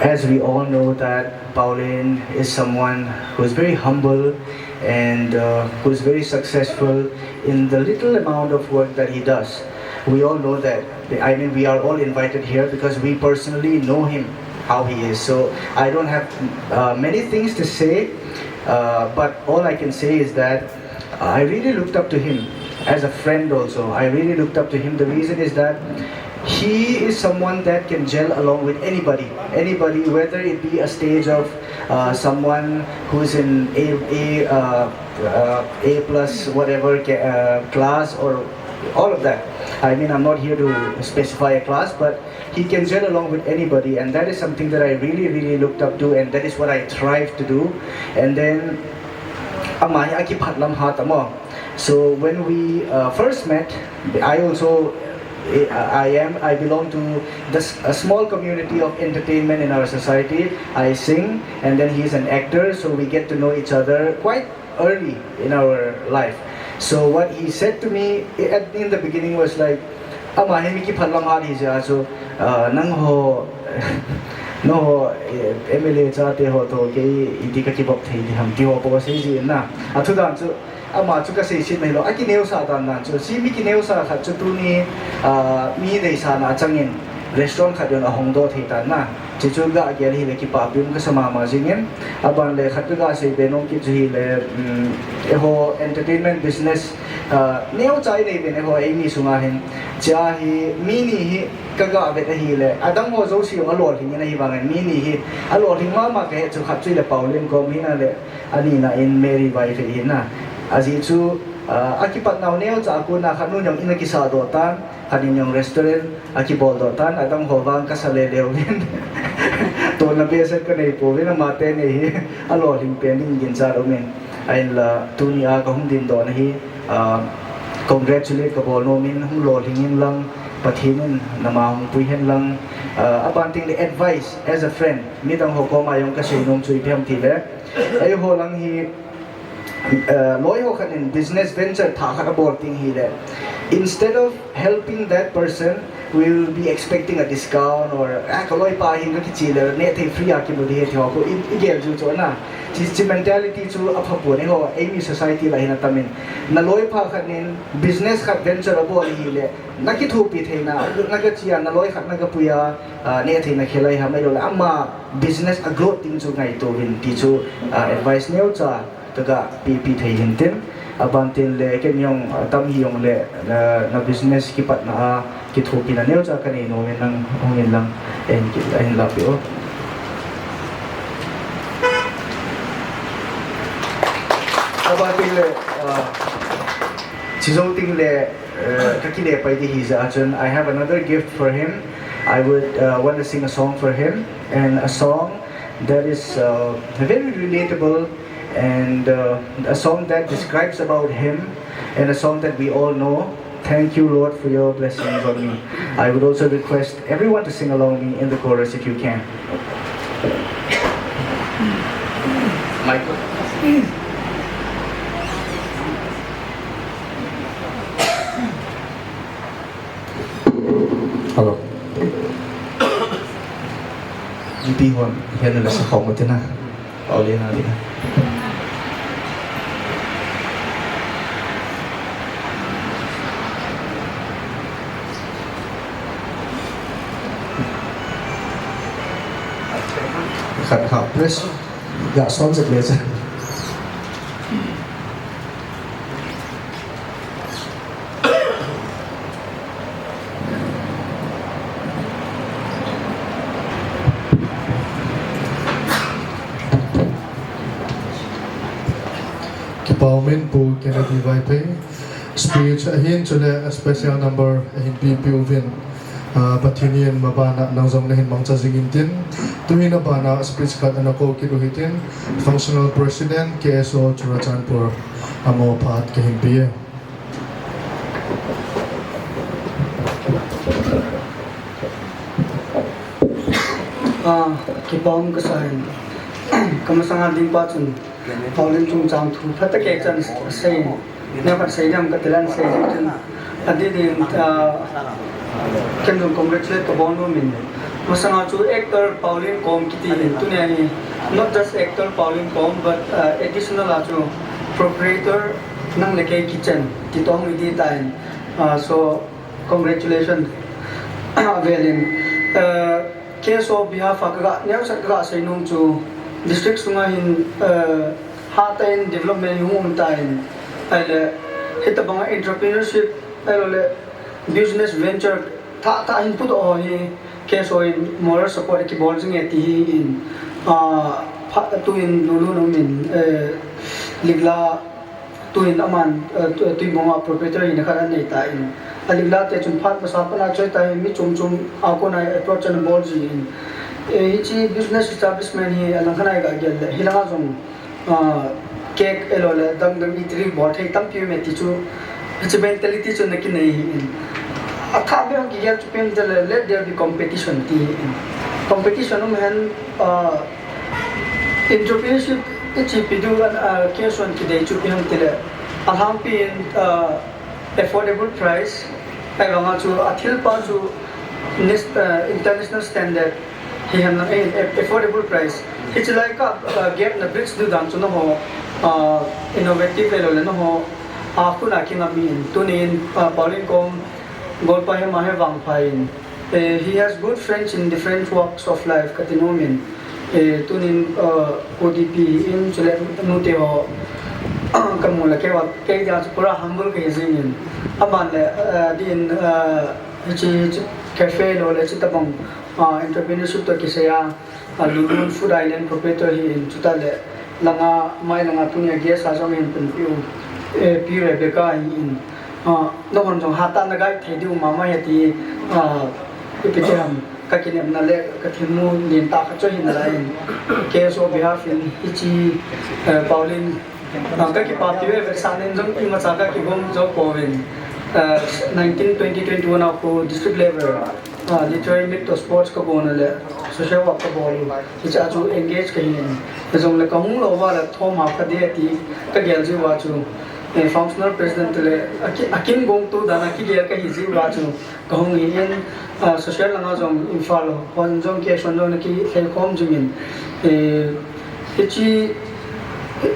as we all know that Pauline is someone who is very humble and, uh, who is very successful in the little amount of work that he does. We all know that. I mean, we are all invited here because we personally know him, how he is. So I don't have, uh, many things to say, uh, but all I can say is that I really looked up to him as a friend also. I really looked up to him. The reason is that he is someone that can gel along with anybody. Anybody, whether it be a stage of, uh, someone who's in A, A, uh, uh, A plus whatever ca-, uh, class or all of that. I mean, I'm not here to specify a class, but he can gel along with anybody, and that is something that I really, really looked up to, and that is what I strive to do. And then, ama hi akiphat lam hat amo. So when we, uh, first met, I also, I, I am, I belong to the s-, a small community of entertainment in our society. I sing, and then he is an actor, so we get to know each other quite early in our life. So what he said to me at, in the beginning was like, ama hi mi kiphat lam hat hi jeh a chu, ah, nangho, nangho, eh, M L A chate ho toh kei iti ka kibop thei ding ham ti ho po sei jin na. A thu dan chu, ama chu ka seiset nailou, a kineosah dan dan chu, si mi kineosah khat chu tuni, ah, mi deisahna a chang in restaurant khat jong ahong doh thei tan na. Chuchu ga gel hile kipapi um kasa mama jing in. Aban le khat ka ga seibe nom kit chu hile, um, eiho entertainment business, ah, neocha inei uvin eiho eimi sunga hin. Chua hi mi ni hi ka ga vet ahile, adang ho jouse jong alolhing in ahivangin mi ni hi alolhing mama kahe chu khat chu hile Pauline Kom hina le, anina in Mary Vaiphei hina. Ajeh chu, ah, akipat nau neocha a kona khat nun jong in akisah doh tan, khat in jong restaurant akibol doh tan, adang ho vang kasa lele uvin. Tonna behseh kanei pouvin, amate nei hi alolhing pen ding ginchat um in. Ahinla, tuni a kahung din doh na hi, ah, congratulate kabol nom in, hung lolhing in lang, Pathen in nama hung pui hen lang, ah, aban teng le advice as a friend, midang ho koma jong kasei nom chu ipi ham tile, eiho lang hi, Uh, loi ho khat in business venture thah khat abol ding hileh, instead of helping that person, we will be expecting a discount or, ah, ka loipa hin ka kichih le neh thei free a kimu ding ahi ti ho khu i, i gel ju chu na. Chi, chi mentality chu apha pon eiho, eimi society lah hin atam in. Na loipa khat in business khat venture abol hileh, na kithopi theina, na ka chia, na loi khat na ka puia, ah, neh theina khelai ham ahilouleh ama business a growth ding chu ngaito uvin ti chu, ah, advice neocha kaga pipi thei hin tin, aban tin le ken jong, ah, tam hijong le, na, na business kipatna a kithopina neocha kanei nom in, nang hung in lang, eh, hin ki, eh, hin lapi o. Aban tin le, ah, chi jou tin le, uh, ka kile pai ding hijeh a chun, I have another gift for him. I would, uh, want to sing a song for him, and a song that is, uh, very relatable, and, uh, a song that describes about him, and a song that we all know. Thank you, Lord, for your blessings on me. I would also request everyone to sing along me in the chorus if you can. Michael. Hello. G P hon, hian la sa khawm tina. Paulina tina. Khat kha press. Ga son sek le cha. Kipah umin Pu Kennedy Vaiphei. Speech ahin chule a special number ahin pipi uvin. Ah, Pathen in mabana nang jong nahin mangcha jing intin. Tuhin abana speech khat ana ko kit u hitin. Functional President K S O Churachandpur. Amo phat kahin pe e. Ah, kipah um kasa in. Kamasanga ding pa chun Paulin chungchang thu phatah kei chan sei. Neokhat sei ding kati leh sei ding chun. Adeh in, ah, ken jong congratulate kabol nom in. Masanga chu actor Paulin Kom kiti in tunia hi. Not just actor Paulin Kom, but, ah, additional a chu proprietor nang le kei kitchen ti toh hung hi ding ahitai. Ah, so, congratulations. Avel in, eh, K S O behalf a kaga, neocha kaga sei nom chu district sunga hin, eh, hatah in development hung um tan, ahile, hitabanga entrepreneurship, ahilou le business venture thah thah hin pudoh ho hi K S O in moral support kibol jing e ti hi in, ah, pha, tuin lulu nom in, eh, Likla Tuin aman, eh, tu, Tuibong a proprietor hina khat anei tan. A Likla te chun phat masa pana choi ta hi mi chom chom a kona approach ana bol jin. Eh, hiche business establishment hi alang khat a iga gel le. Hilanga jong, ah, cake ahilou le dang dang eatery bol thei tampi um e ti chu. Hiche mentality chu nakinei hi in. Athah beh a kigel chu ipi ham itile, let there be competition ti hi in. Competition um hen, ah, Entrepreneurship ichepi diu, ah, K S O in kidei chu ipi ham itile, alhangpi in, ah, affordable price, ahivanga chu athilpa chu nes-, ah, international standard hihen lang, eh, affordable price. Hiche lai kah, ah, gap na bridge diu dan chu nangho, ah, innovative ahilou le nangho, ah, khut a kingam in, tunin, ah, Paulin Kom, golpa hi ama hi vangpha in, Eh, he has good friends in different walks of life, kati nom in. Eh, tunin, eh, Pu D P in, chule nute ho, kamu le keiva, kei dia chu pura humble kahi jing in. Aban le, eh, din, eh, hiche, hiche cafe lou le hiche tabang, ah, entrepreneurship toh kisai a, ah, Lulun Food Island proprietor hi in, chuta le, langa, mai langa tunia guest a jong hin pun piu, eh, Pi Rebecca hi in, ah, nahon jong hatah na guide thei diu mama ahi ti, ah, ipi ti ham, ka kinepna le ka themmo lentah khat chu ahi nalai in, K S O behalf in hiche, eh, Paulin, ah, ka kipapi ve ve sa nen jong imacha ka kigom jou pouvin, eh, nineteen, twenty, twenty-one a khu district level Ah, literary meet toh sports kabol na le social work kabol u. Hiche a chu engage kahi in. Hijongle kahung lou uva le thom ha kade ti kagel jiu va chu, eh, functional president le aki-, akin gong tu dan a kigel kahi jiu va chu kahung hi in, ah, social langa jong Imphal hon jong K S O hon jong nakilhei khom jing in. Eh, hiche,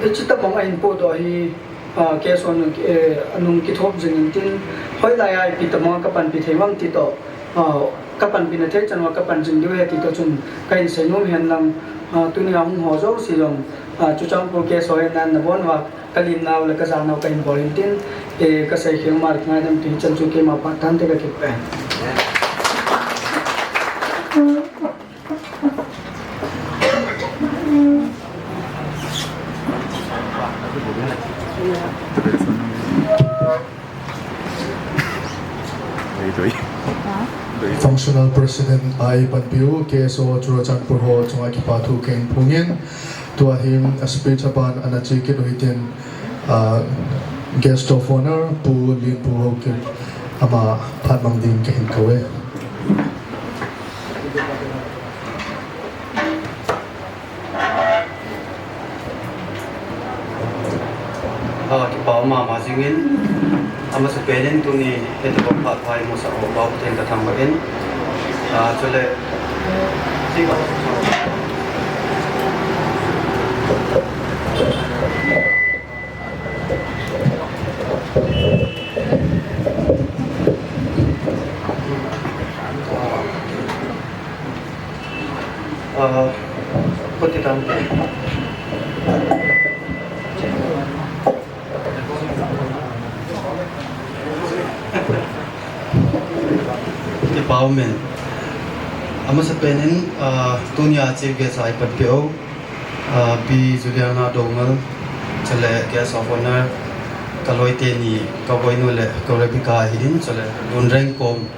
hiche tabang a hin podoh hi, ah, K S O nung, eh, anung kithop jing in tin, hoilai a ipi tabang a kapanpi thei vang ti toh, ah, kapanpi na thei chan uva kapan jing diu ahi ti toh chun kahin seinom hen lang, ah, tunia hung ho jouse jong, ah, Churachandpur K S O hi nan nabon uva kalim nau le kajan nau kahin bol in tin, eh, kasei khel ma le ngaidam ti chan chu keima phat thante kakipeh. Functional President a eipanpiu K S O Churachandpur ho chunga kipa thu kahin phongin, tua hin a speech aban ana che kit u hitin, ah, Guest of Honour Pu Linpu Haokip ama phat mang ding kahin kou e. Ah, kipa mama jingin, amasapen in tuni hitobang phat pha imusah u Pathen kathangvah in. Ah, chule, Ah, khuti tante. Kipa umin. Amasapen in, ah, tunia chief guest a eipanpiu, ah, Pi Juliana Doungel, chule guest of honour, kaloite ni, kaboinu le ka Rebecca ahin, chule Lunreng kom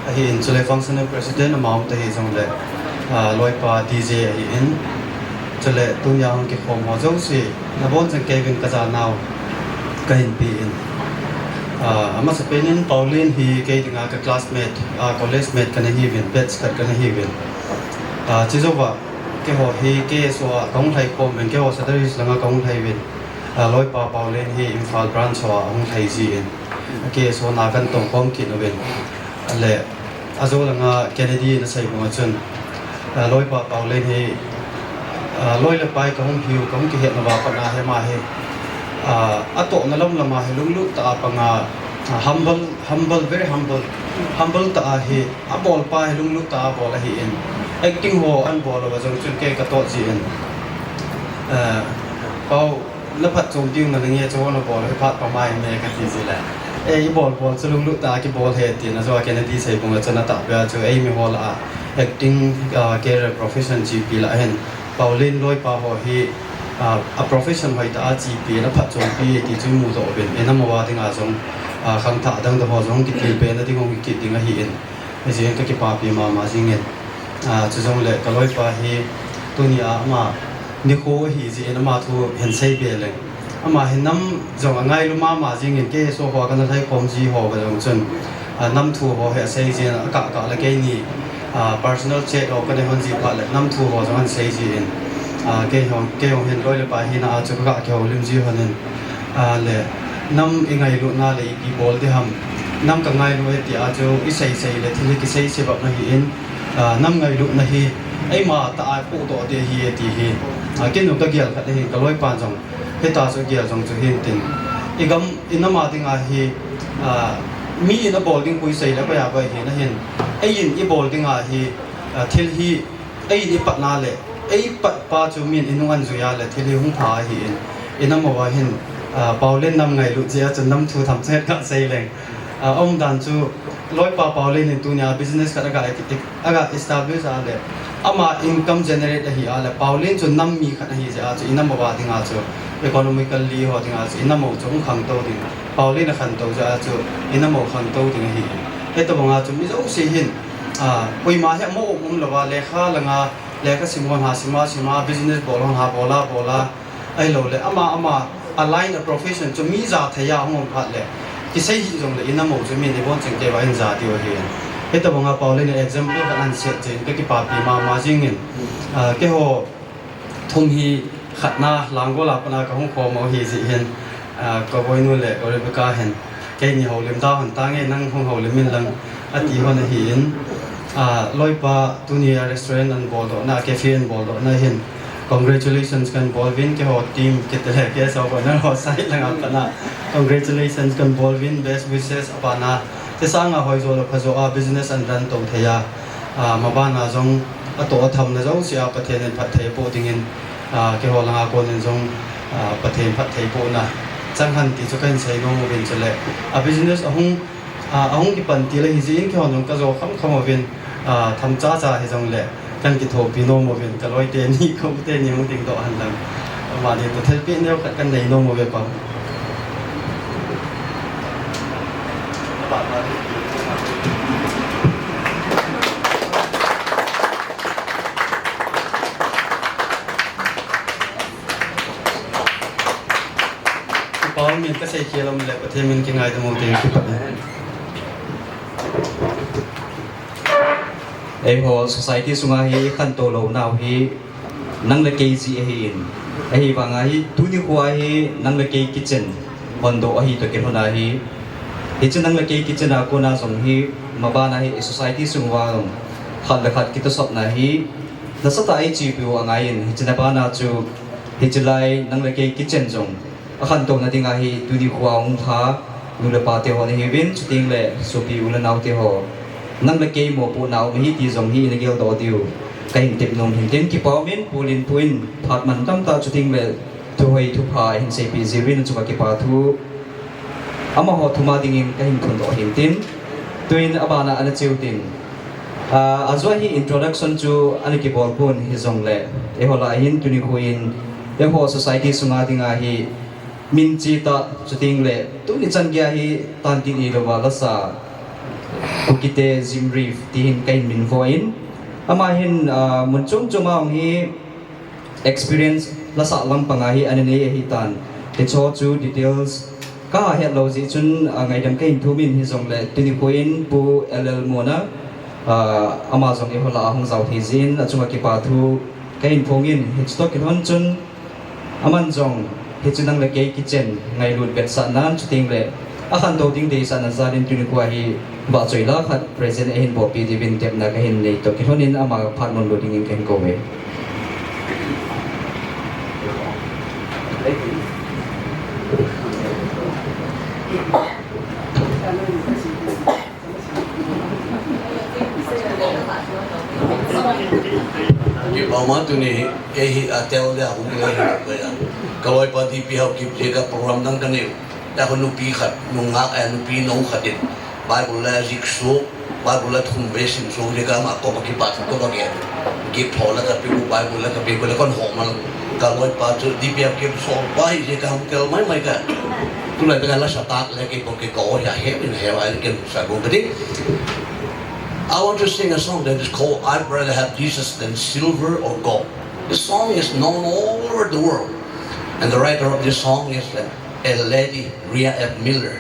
ahin, chule functional president amau te hijongle, ah, loipa D J ahin, chule tunia hung kikhom ho jouse, nabon cheng kei vin kajan nau kahin pe in. Ah, amasapen in Pauline hi kei dinga ka classmate, ah, college mate kana hiuvin, batch khat kana hiuvin. Ah, chujouva, keiho hi K S O a kahung lhai khom uvin, keiho Saturdays langa kahung lhai uvin. Ah, loipa Pauline hi Imphal branch ho a hung lhai jin, K S O na kana tong khom kit uvin. Ale, ajou langa Kennedy in asei banga chun, ah, loipa Pauline hi, ah, loi le pai kahung hiu, kahung kihet nauva pat a hi ama hi, ah, atohna lam lama hi lunglut tah a panga, ah, humble, humble, very humble, humble tah a hi, abol pa hi lunglut tah a bol ahin, acting ho ana bol uva jong chun kei katoh jin, ah, Pau, na phatchom diu nange chu nabol hi phat pa mai me kati jile. Ei, ibol bol chu lunglut tah a kibol ahi tina chu Kennedy sei banga chun atahbeh a chu eimi ho lah a acting, ah, career profession chepi lah a hin Pauline loipa ho hi, ah, a profession hoitah a chepi, na phatchompi ti chu imudoh uvin, inam uva dinga jong, ah, khangthah dangdang ho jong kitilpeh na ding hung kit ding ahin. Hijeh in kakipapi mama jingin. Ah, chujongle kaloipa hi tunia ama nikho ahi jeh in ama thu hin seibe leng. Ama hi nam jong angailu mama jingin K S O ho kana lhai khom ji ho uva jong chun, ah, nam thu ho hi asei jin, akah kah le keini, ah, personal chat ho kana hon ji phat le nam thu ho jong ana sei jin. Ah, kei hon, kei hon hin loi le pai hina a chu kakah kihoulim ji hon in. Ah, le nam ingailutna le ipi bol ding ham. Nam kangailu e tia chu isei sei le thil hi kisei sei bep ahin, ah, nam ngailutna hi eima tah a pohdoh ding ahi e ti hi, ah, kei jong kagel khat ahin, kaloipan jong hitia chu agel jong chu hintin, igam inam a dinga hi, ah, mi in abol ding khu isei le koi a koi hin ahin, eiin ibol dinga hi, ah, thil hi eiin ipatna le, eipatpa chu min inung ana jui a le thil hi hung pha ahin, inam uva hin, ah, Pauline nam ngailut jeh a chun nam thu themchet kasei leng. Ah, aumdan chu loipa Pauline in tunia business khat aga, aga establish a le, ama income generate ahi a le, Pauline chu nam mi khat ahi jeh a chu inam uva dinga chu, economically ho dinga chu inam u chu hung khangtou ding, Pauline akhantou jeh a chu inam u khangtou ding ahi. Hitobanga chu mi jouse hin, ah, koima hi amo um um louva, lekha langa lekha sim hon ha sima sima, business bol hon ha bola bola, ahiloule ama ama a line a profession chu mi ja thei a hung um phat le, kisei hih jongle inam u chu min ibon cheng kei uva hin ja diu ahin. Hitabanga Paulin example khat ahin set jeh in kakipapi mama jingin, ah, keiho thum hi khatna Langol a pat a kahung khom u ahi jeh hin, ah, ka boinu le ka Rebecca hin, "Keini houlim da hon tange, nang hung houlim in lang," ati hon ahin, ah, loipa tunia restaurant ahin boldohna, cafe ahin boldohna hin, congratulations kahin bol uvin, keiho team kiti le, keiho sa ko na ho sai langa pat a, congratulations kahin bol uvin, best wishes, abana, chesanga hoijo le phajo a business ahin run to thei a, ah, mabana jong atoh athamna jouse a Pathen in phatthei boh dingin, ah, keiho langa konin jong, ah, Pathen phatthei bohna chang hen ti chu kahin sei nom uvin, chule a business ahung, ah, ahung kipan til ahi jeh in keihon jong kajo khamkham uvin, ah, themcha cha hijongle kahin kithopi nom uvin, ka loi teni, ka u teni hung dingdoh hen lang, amani toh thilpeh neo khat kahin nei nom uve pa. Kipa umin kasei khel um le Pathen min kingaidam u te, kipa e. Eiho society sunga hi khantou lounau hi nang le kei jeh ahin, ahivanga hi tuni khoa hi nang le kei kitchen hondoh ahi toh kilhon ahi. Hiche nang le kei kitchen a kona jong hi mabana hi society sunguva jong khat le khat kitosotna hi nasatah a eichepiu angaiyin, hiche na bana chu hiche lai nang le kei kitchen jong akhantouna dinga hi tuni khoa hung lha nu le pa teho nahiuvin, chuteng le sopi u le nao teho, nang le kei mopohna um ahi ti jong hi ina geldoh diu kahin tep nom hin tin, kipa umin Pu Linpu in phat mantamtah chuteng le thuhoi thupha ahin seipeh jiuvin achunga kipa thu amaho thuma dingin kahin phondoh hin tin, tuin abana ana cheu tin, ah, ajeh hi introduction chu ana kibol pon hijongle, eiho lah a hin tuni khoin eiho society sunga dinga hi min chetah, chuteng le tuni chan geiya hi tantin ilouva lasa Kukite Jim Reeve ti hin kahin minvo in, ama hin, ah, mun chom choma hung hi experience lasah lampanga hi ana nei ahitan. Hicheho chu details kahet lou jeh chun, ah, ngaidam kahin thumin hijongle tuni khoin Pu L L Mona, ah, ama jong eiho lah a hung jao thei jeh in achunga kipa thu kahin phongin, hiche toh kilhon chun aman jong hiche nang le kei kitchen ngailut vetsahnan chuteng le akhantou ding deisahna jalin tuni khoa hi vahchoi la khat present ahin bolpeh diuvin tepna kahin nei toh kilhonin ama phat mun lut dingin kahin kouve. Kipa uma tuni, kei hi a tel dia hung le hi ko ya. Ka loipa D P Haokip jeh a program dang kanei u. Tua khu nupi khat, nungah, eh, nupi nou khat in Bible la jih soh, Bible la thum vei sim soh jeh a ama koma kipa thu koma kei. Gift ho la kapeh u, Bible la kapeh u, la kon ho man. Ka loipa chu D P Haokip soh pa hi jeh a hung tel mai mai ka. Tulai tah a la sa tak le kei ko kei ko ya he in he wa kei sa ko ka di. I want to sing a song that is called I'd Rather Have Jesus Than Silver or Gold. The song is known all over the world. And the writer of this song is a, a lady, Ria F Miller.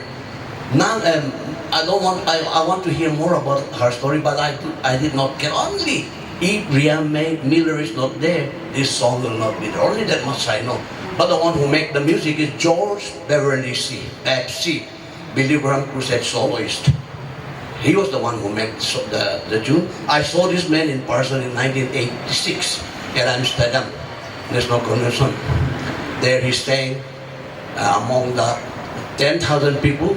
Now, um, I don't want, I, I want to hear more about her story, but I, do, I did not get only. If Ria May Miller is not there, this song will not be there. Only that much I know. But the one who make the music is George Beverly C, F C. Billy Graham Crusade soloist. He was the one who made so- the, the tune. I saw this man in person in nineteen eighty-six at Amsterdam National Convention. There he sang, uh, among the ten thousand people,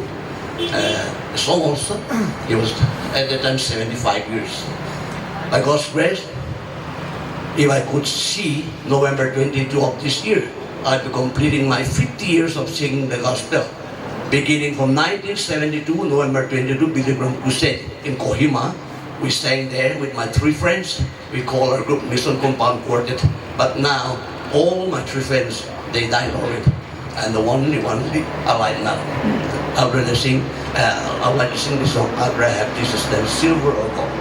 uh, song also. He was at that time seventy-five years. By God's grace, if I could see November twenty-two of this year, I'll be completing my fifty years of singing the gospel. Beginning from nineteen seventy-two, November twenty-two, Billy Graham Crusade in Kohima. We sang there with my three friends. We call our group Mission Compound Quartet. But now, all my three friends, they died already. And the only one alive now. I'd rather sing, uh, I'd like to sing this song, I'd rather have Jesus than silver or gold.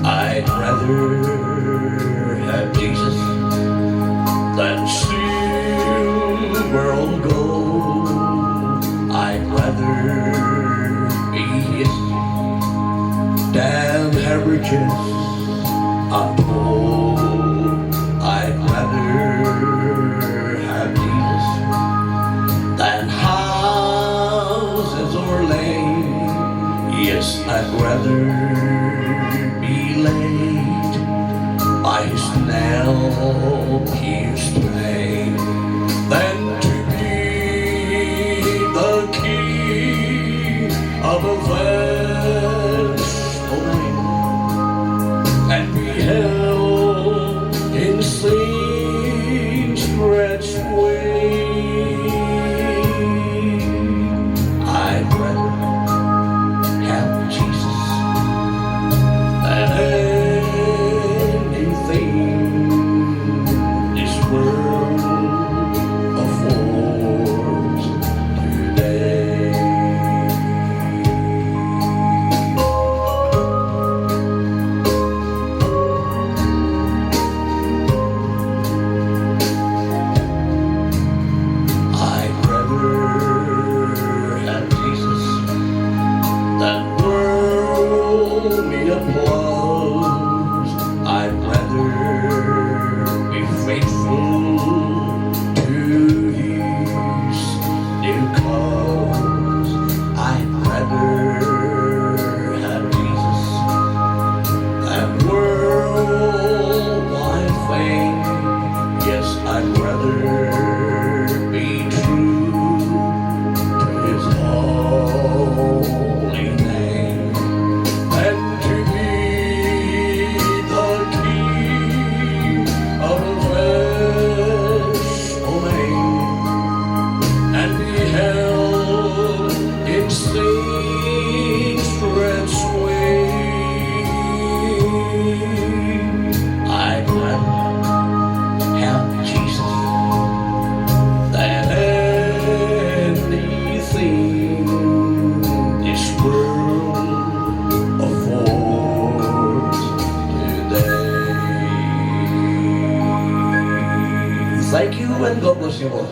I'd rather have Jesus I'm poor, I'd rather have Jesus than houses or land. Yes, I'd rather be led by his nail-pierced hand than to be the king of a vast domain and be held in sin stretched wide. I'd rather have Jesus than anything this world affords today. I'd rather have Jesus than worldly applause. I'd rather be faithful to his dear cause. I'd rather have Jesus than worldwide fame. Yes, I'd rather be true to his holy name than to be the king of a vast domain and be held in sin stretched wide. I'd rather have Jesus than anything this world affords today. Thank you and God bless you all.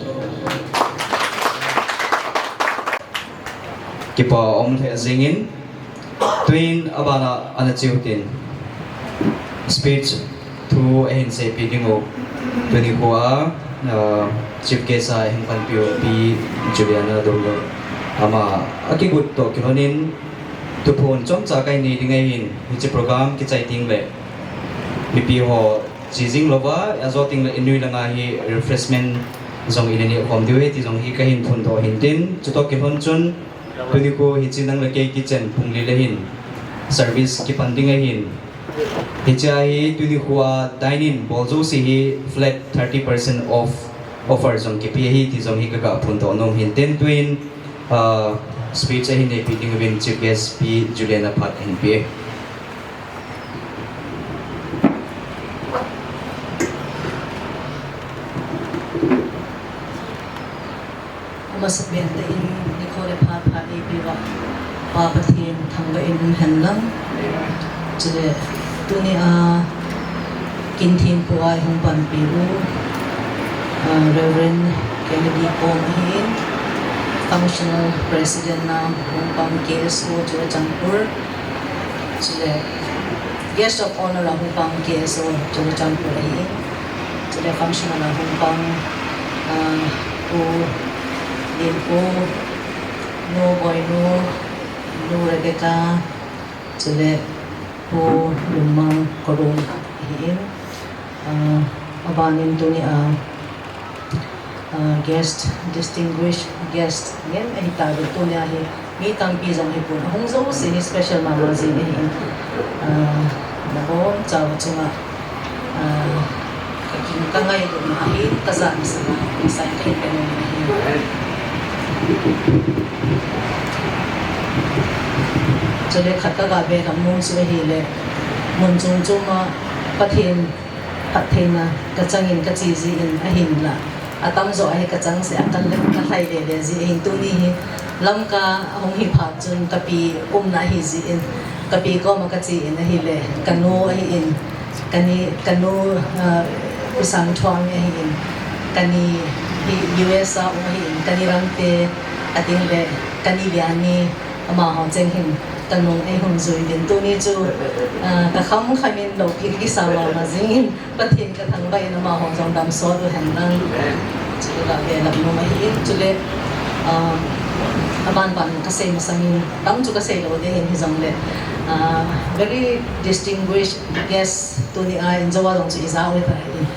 Kipa um lheh jingin, tuin abana ana cheu tin speech thu ahin seipeh ding u, tuni khoa, ah, chief guest a hung panpiu Pi Juliana Doungel, ama akigot toh kilhonin thuphon chomcha kahin nei ding ahin, hiche program kichai tengle mipi ho che jing louva ajo tengle inui langa hi refreshment jong ina neh khom diu ahi ti jong hi kahin phondoh ahin tin, chutoh kilhon chun tuni kho hiche nang le kei kichen pung li le hin service kipan ding ahin. Hiche a hi tuni khoa dine in bol jouse hi flat thirty percent off offer jong kipe ahi ti jong hi kaga phondoh nom ahin tin, tuin, ah, speech ahin neipeh ding uvin chief guest Pi Juliana phat ahin pe. Amasapen in nikho le phat pha eipeuva Pa Pathen thangvah in um hen lang. Chule tunia kin thempu a hung panpiu, ah, Reverend Kennedy Kom ahin, Functional President a hung pang K S O Churachandpur. Chule Guest of Honor a hung pang K S O Churachandpur ahin. Chule Functional a hung pang, ah, Pu Limpu, Nu Boinu, Nu Rebecca, chule Pu Lummang Korung ahin. Ah, abanin tunia, ah, guest, distinguished guest ngen ahitauve, tunia hi mi tampi jong hipon, ahung jouse hi special mama jeng ahin. Ah, nabonchauva chunga, ah, ka kin ka ngailutna ahin, ka jana sanga, ka sai ka hin ka nom ahi. Chule khat kaga belham nom chu ahile, mun chom choma Pathen phattheina kachangin kache jin ahinla, atamjo ahi kachang seh a kal le kalhai lele ji ahin, tuni hi Lamka ahung hi phat chun kapi umna ahi jin, kapi koma kache in ahile, kanu ahin, kani, kanu, ah, U Sangthuang ahin, kani hi U S a um ahin, kani Rangte, atengle kani Liani, amaho cheng hin Kanung eihung jui din tuni chu, ah, kakham khamin lopin kisa mama jingin, Pathen kathangvah in amaho jong damsot uhen lang. Chu kavelap nom ahin, chule, ah, aban ban kasei masangin, tam chu kasei lou ding ahin hijongle, ah, very distinguished guest tuni a injo a jong chu ija u ahin.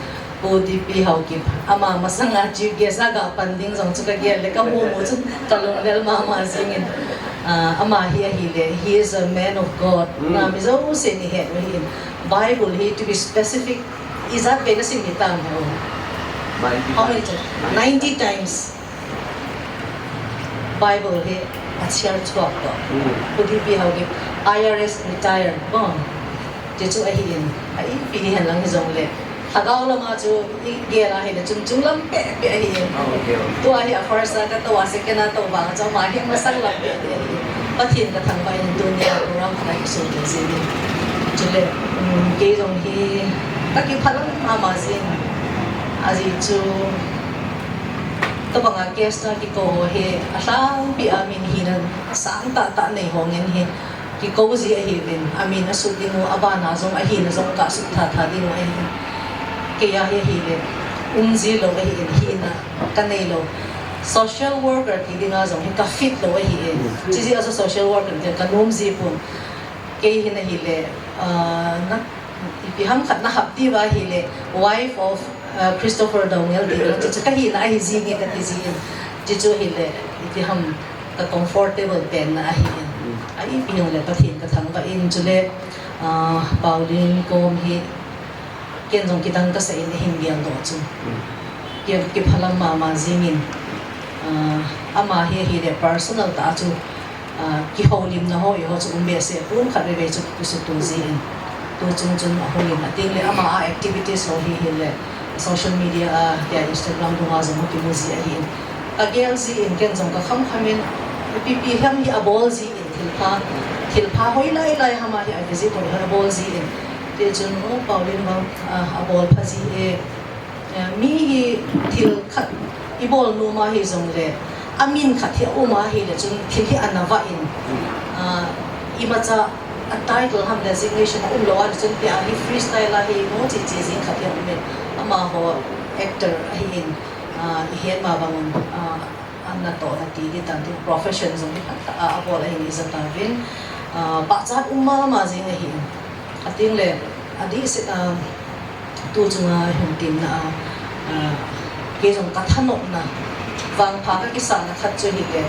Pu D P Haokip, ama masanga chief guest a gapan ding jong chu kagel le kamu mu chun kalunglel mama jingin. Ah, ama hi ahile, he is a man of God. Mm. Na mi jousen ihet u ahin. Bible hi, to be specific, ijat vei nasim hitam ho? Ninety times. How many times? Ninety times. Bible hi achia chuak toh. Mm. Pu D P Haokip, I R S retired, bon. Chuchu ahin, a ipi hihen lang hijongle, lhagao lama chu igel a hile chungchang lam pehpeh ahin. Ah, okay, okay. Tua hi a first a katou a, second a tou vang chu ama hi masang lam pehpeh ahin. Pathen kathangvah in tunia program khat a kisun jingin. Chule, um, kei jong hi kakipah lam mama jing. Ajeh chu, tobanga guest a kikou ho hi, alhangpi a min hina sangtah tah nei ho ngen hi kikou ji ahiuvin, amin asut ding u, abana jong ahina jong kasut tha tha ding u ahin. Kei a hi ahile, um ji lou ahin, hina kanei lou. Social worker ti dinga jong hi ka fit lou ahin. Chijeh a chu social worker ti kanom ji pon. Kei hin ahile, ah, na, ipi ham khat nahap diu ahile, wife of, ah, Christopher Doungel ti, chuchu kahina ahi jinge kati jin. Chuchu ahile, ipi ham ka comfortable penna ahin. A ipi hijongle Pathen kathangvah in chule, ah, Pauline kom hi, ken jong kidang kasah in ahin geldoh chu. Ki, kipah lam mama jingin, ah, ama hi ahile personal tah a chu, ah, kihoulimna ho eiho chu um behseh pon, khatvei vei chu kisuto jin. Tu chung chun ahungin, atengle ama a activities ho hi ahile social media a, tia Instagram dunga jong kimu ji ahin. Kagel jin, ken jong kakham khamin, ipi ipi ham hi abol jin, thilpha, thilpha hoilai lai ham a hi a visit ho hi abol jin. Tichun, o, Pauline vang, ah, abol pha ji e. Eh, mi hi thil khat ibol nom ahijongle, amin khat hi aum ahile chun thil hi ana vah in, ah, imacha a title ham designation aum lou ahile chun tia hi freestyle a hi mo chi chi jing khat hi aum in, amaho actor ahin, ah, ihet ma bangin, ah, anatoh nati di tan tin profession jong hi khat a abol ahin ija tauvin, ah, pachat um mama jing ahin. Atengle, adih seh, ah, tu chunga hin temna a, ah, kei jong kathanopna, vangpha kakisahna khat chu ahile,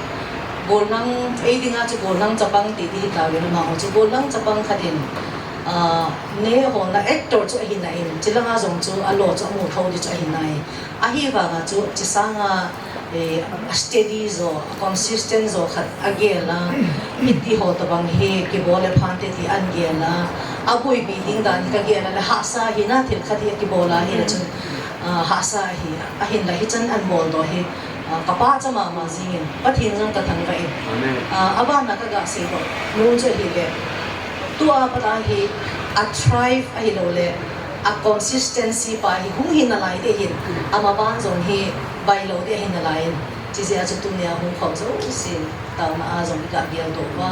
golnang, ei dinga chu golnang chapang ti di hitauvin amaho chu golnang chapang khat in, ah, nehona actor chu ahi nai in, chulanga jong chu alo chu amu thou di chu ahi nai. Ahivanga chu, chusanga, eh, a steady jo, a consistent jo khat agel a, hiti ho tobang hi kibol le phante ti ahin gel a, aboipi ding dan hi kagel a le hahsa hina thil khat hi akibol a ahile chun, ah, hahsa ahi, ahinla hichan ahin boldoh hi, ah, kapachat mama jingin, Pathen jong kathangvah in. Amen. Ah, abana kaga seidoh nom chu ahile, tua pat a hi a thrive ahilou le, a consistency pa hi hung hi nalai ding ahin, amaban jong hi bailou ding ahi nalai in. Chijeh a chu tunia hung khom jousen, taona a jong iga geldoh uva,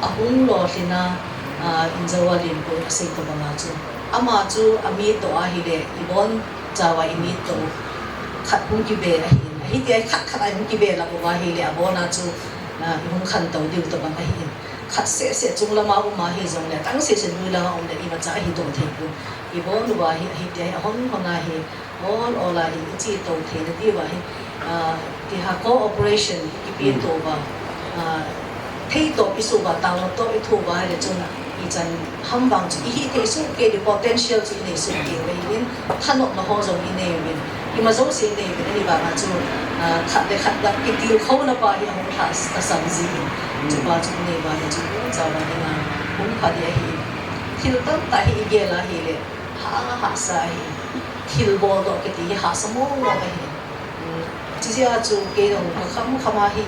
ahung lolhin a, ah, injo a Limpun asei tobanga chu, ama chu amit toh ahile, ibonchauva amit toh khat hung kibe ahin, hitia khat khat a hung kibe lap uva ahile, abona chu, ah, ihung khantou diu tobang ahin. Khat seh seh chunglam a um ahijongle, tang seh seh nuilang a um le imacha ahidoh thei pon. Ibon uva hi, hitia hi ahon hon a hi, ol ol a hi, ichetou theina diuva hi, ah, tiha cooperation ipi touva, ah, theitop isuh uva, taona toh ithoh uva ahile chun, ichan ham vang chu ihi thei soh kei di, potential chu inei soh kei uve in, thanopna ho jong inei uvin, ima jouse inei uvin, ahivanga chu, ah, khat le khat ga kitilkhouna pa hi ahung lha tasam jin, chupa chu inei uva ahile chu, chauva dinga hung pha ding ahi. Thil tamtah hi igel a ahile, ha, hahsa ahi. Thil boldoh kiti hi hahsa mong mong ahi. Chijeh a chu kei jong kakham kham a hi,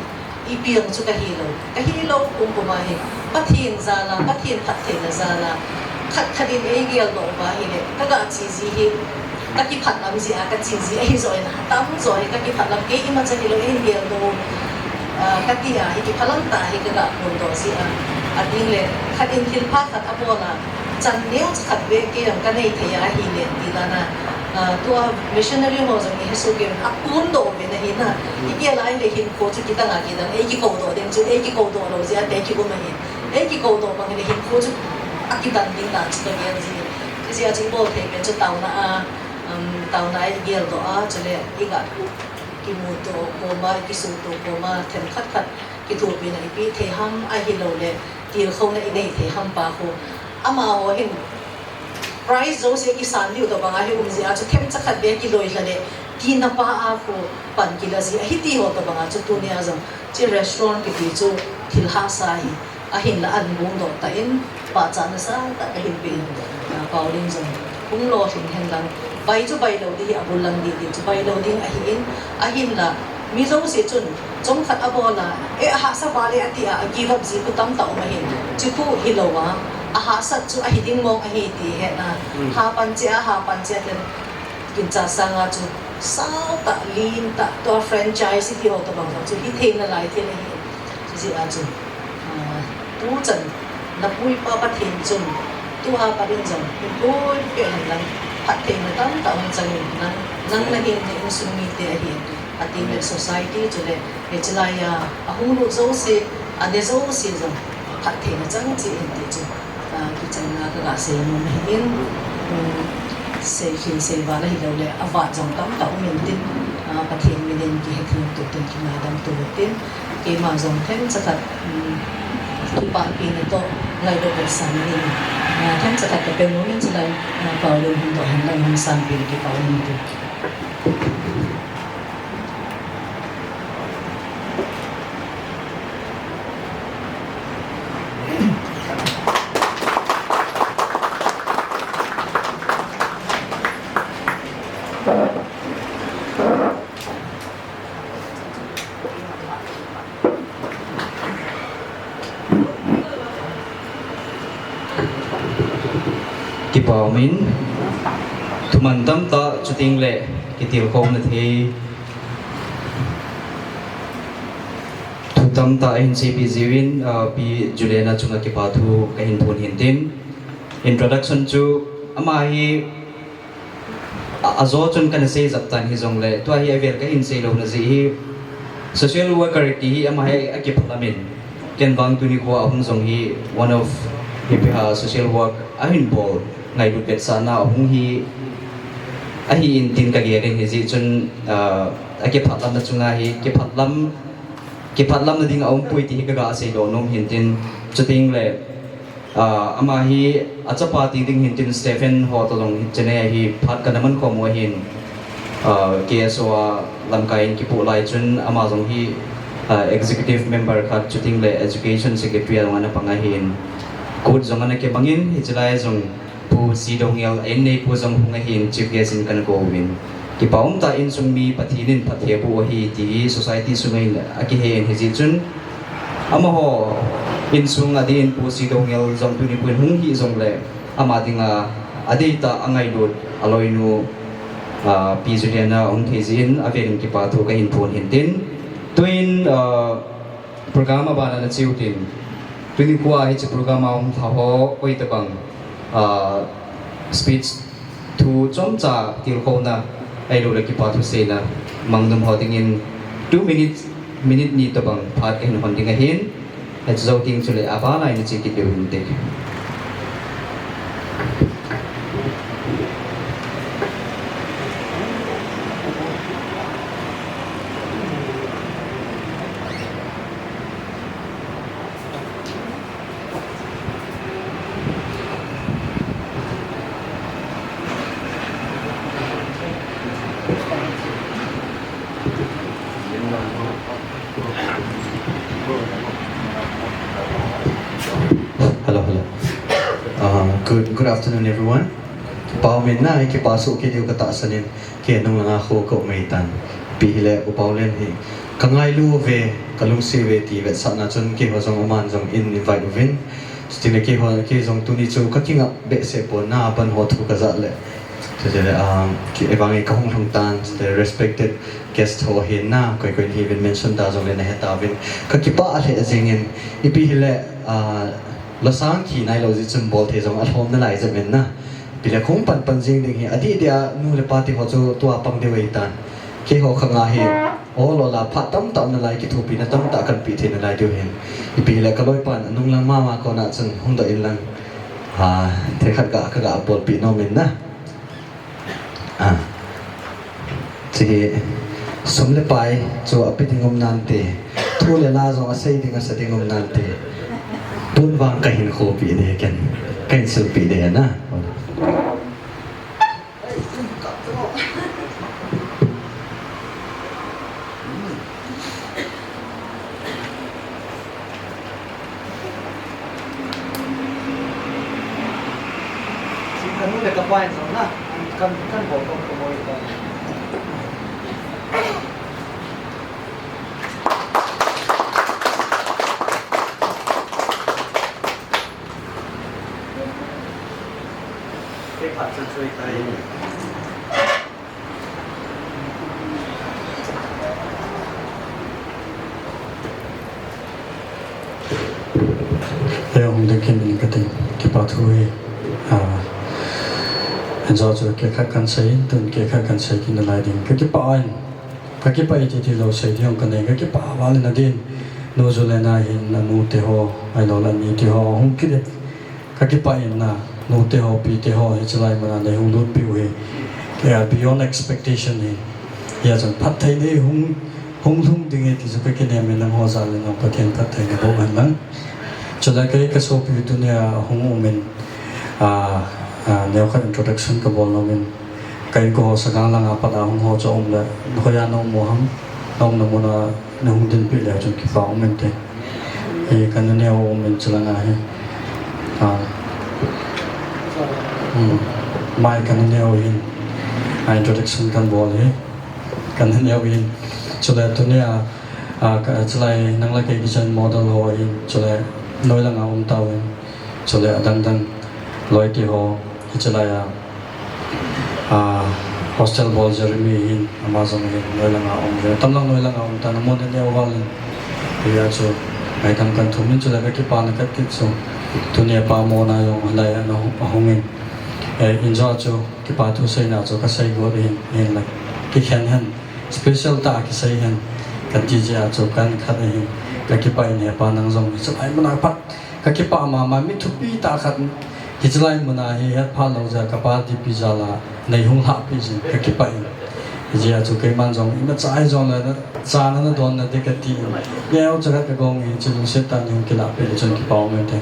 ipi jong chu kahilou, kahilou pum pum a hi, Pathen jal a, Pathen phattheina jal a, khat khat in eigeldoh uva ahile, kaga che ji hi, kakipah lam jeh a kache ji ahi joh in, atamjo hi kakipah lam, kei imacha hilou, eigeldoh, ah, kati a hi, kipah lam tah hi kaga phondoh jeh a, Atin le, khat in thil pha khat abol a, chan neo cha khat beh kei jong kanei thei a ahile, ti dan a, ah, tua missionary ho jong ihesoh kei uvin, akondoh uvin ahi na. Igel a ahile hinkho chu kidang a kidang, eikikoudoh ding chu, eikikoudoh lou jeh a te kium ahi. Eikikoudoh bang hile hinkho chu akidan ding dan chu kagel jin. Chujeh a chu ibol thei pen chu taona a, um, taona a igeldoh a, chule iga kimuto koma, ikisuto koma, themkhat khat kithopina ipeh thei ham, ahilouleh tilkhouna inei thei ham pa khu. Amaho hin prize jouse kisan diu tobang a hi um jeh a chu themcha khat beh kiloilha le tina pa a khu pan kila ji ahi ti ho tobang a chu tunia jong hiche restaurant kiti chu thil hahsa ahi. Ahinla ahin bungdoh tah in, pachatna sangtah kahin pe in, ah, Paulin jong hung lolhing hen lang, bai chu bai lou ding hi, abul lang ding, ding chu bai lou ding ahi in, ahinla mi jouse chun chomkhat abol a, eh, ahahsa val e ati a, a give up ji khu tamtah um ahin, chu khu hilou a, ahahsat chu ahi ding mong ahi ti hetna, hmm, hapan cheh a, hapan cheh a, ten ginchat sanga chu sautah, lentah, tua franchise ti ho tobang chu hithei nalai thei ahi. Chujeh a chu, ah, tuchan napuipa Pathen chun tua pat in jong hinpui peh hen lang, phattheina tamtah hung chang in, nang, nang nahin, na insung mite ahin, atin le society chule hiche lai a ahung lut jouse, ane jouse jong phattheina chang cheh in ti chu, ah, kichanna kaga sei nom ahi in, um, sei khin sei val ahilouleh avat jong tamtah um intin, ah, Pathen min in kihethem to tin, kingaidam to tin, keima jong themcha khat, um, kipahpina toh ngailut vetsahna in, ah, themcha khat kape nom in, chulai, ah, Paulin hung doh hen lang, hung sanpeh in kipa um in tin. Kipa um in, thuman tamtah chuteng le kitilkhouna thei thu tamtah ahin seipeh jiuvin, ah, Pi Juliana chunga kipa thu kahin phon hin tin. Introduction chu ama hi a, ajo chun kana sei jep tan hijongle, tua hi avel kahin sei louna jeh hi, social worker ti hi ama hi akiphalam in, ken vang tuni khoa ahung jong hi one of hipi ha social work ahin bol, ngailut vetsahna ahung hi ahi in tin kagel in, hijeh chun, ah, akiphatlamna chunga hi kiphatlam, kiphatlamna ding aumpoi ti hi kaga seidoh nom hin tin, chuteng le, ah, ama hi achapa ti ding hin tin Stephen ho toh jong hiche nia hi phat kana man khom u ahin, ah, K S O a lamkai in kipoh lai chun ama jong hi, ah, executive member khat chuteng le education secretary a jong ana pang ahin, court jong ana kimang in, hiche lai jong Pu C. Doungel, a inneipu jong hung ahin, chief guest in kana kou vin. Kipa umtah, insung mi Pathen in phatthei aboh ahi ti hi society sunga hin akihe in, hijeh chun amaho insung adin Pu C. Doungel jong tuni pun hung hi jongle ama dinga adeitah, angailut aloinu, ah, Pi Juliana ahung thei jeh in avel in kipa thu kahin phon hin tin. Tuin, ah, program abana nache u tin. Tuni khoa hiche program a um lha ho koi tabang, ah, speech thu chomcha tilkhouna ahilouleh kipa thuseina mang nom ho dingin two minutes, minute ni tabang phat kahin hon ding ahin. Hiche jou teng chule abana nache kit diu hinte. Hello, hello. Uh, good, good afternoon, everyone. Kipa um in, na, kipa soh kit diu katahsan in. Kei nung langa khu ka um ahitan. Ipi hile U Paolen hi ka ngailu uve, ka lungset uve ti vetsahna chun keiho jong aman jong in invite uvin. Chutile keiho, kei jong tuni chu ka kingap behseh pon, na, aban ho thu ka jah le. Chutile, um, kei vang hi ka hung lhung tan, chutile respected guest ho hin, na, koi koi in hiuvin, mention da jongle na he tauvin. Ka kipah lheh jingin, ipi hile, uh, Lasang khi nailou jeh chun bol thei jong alhom nalai jep in na. Ipi le hung pan pan jing ding hi, adih dia nu le pa ti ho chu tua pang diu ahitan. Keiho khanga hi, o lo la phat tamtah um nalai, kithopina tamtah kan pe thei nalai diu hin. Ipi le kaloipan anung lang mama kona chun hung doh in lang. Ha, thil khat ga, kaga bolpeh nom in na. Ah. Chu hi, sum le pai chu ape ding um nante, thu le la jong asei ding asa ding um nante, tun vang kahin khopi de ken, kahin silpi de na. Ka nu le ka pa in jong na, kan, kan bol ko ko moi ko. Kei phat chan choi tai. Hei hung ding kit in kati, kipa thu hi, ah, injo chu kei khat kan sei in, tun kei khat kan sei kit nalai ding. Ka kipah in, ka kipah e ti ti lou sei ding kanei, ka kipah val in adin. Nu ju le na hin, anu te ho, ahilou le ani te ho, hung kit in. Ka kipah in na, nu te ho, pi te ho, hiche lai muna nei hung lut peh u hi. Kei a beyond expectation hi. Hia chun phatthei nei hung, hung lhung ding hi ti chu ka kinem in, nangho jal in jong Pathen phatthei naboh hen lang. Chule kei ka sopi tunia hung um in, ah, ah, neokhat introduction ka bol nom in. Ka inko ho Sagang langa pat a hung ho chu um le, hoiya na um u ham, na umna muna na hung dinpeh leu chun kipa um inte. Hi ka naneo um in chulanga hi. Ah. Hmm. Mai ka naneo hin. A introduction kan bol hi. Ka naneo hin. Chule tunia, ah, ka, chulai nang le kei kichen model ho hin. Chule noi langa um tauvin. Chule adang dang loi ti ho. Hiche lai a, ah, hostel bol Jeremy hin, ama jong hin, noi langa um hin. Atam lang noi langa um tan, amon in neo val in. Hia chu, ngaidam kan thum in chule ka kipana ka ti chu. Tunia pa mona jong lai a na hu-, ahung in. Eh, injo chu, kipa thu seina chu ka sei got hin, hin la. Kikhen hen, special tah a kisei hen. Ka ti jeh a chu, kan khat ahin. Ka kipah in he pa nang jong, hiche lai muna pat. Ka kipah mama, mi thupi tah khat, hiche lai muna hi het phat lou jeh a, ka pa D P jal a, nei hung lhah peh jin, ka kipah in. Hijeh a chu keiman jong, imacha hi jong le, cha na na don na de ka ti in. Neo cha khat ka gong in, chu lungset tah in hung kilah peh le chun kipa um inte.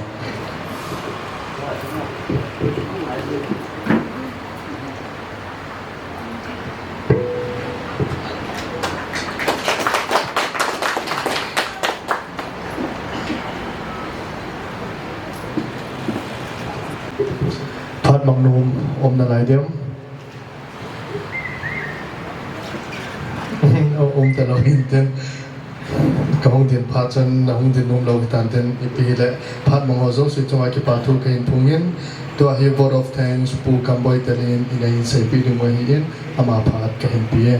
Phat mang nom um nalai dem. Um talou hinte. Ka hung din phat chun, na hung din nom lou hitan tin, ipi hile, phat mang ho jouse chunga kipa thu kahin phongin, tua hi vote of thanks, Pu Kamboi Telin, in eiseipeh ding u ahin, ama phat kahin pe e.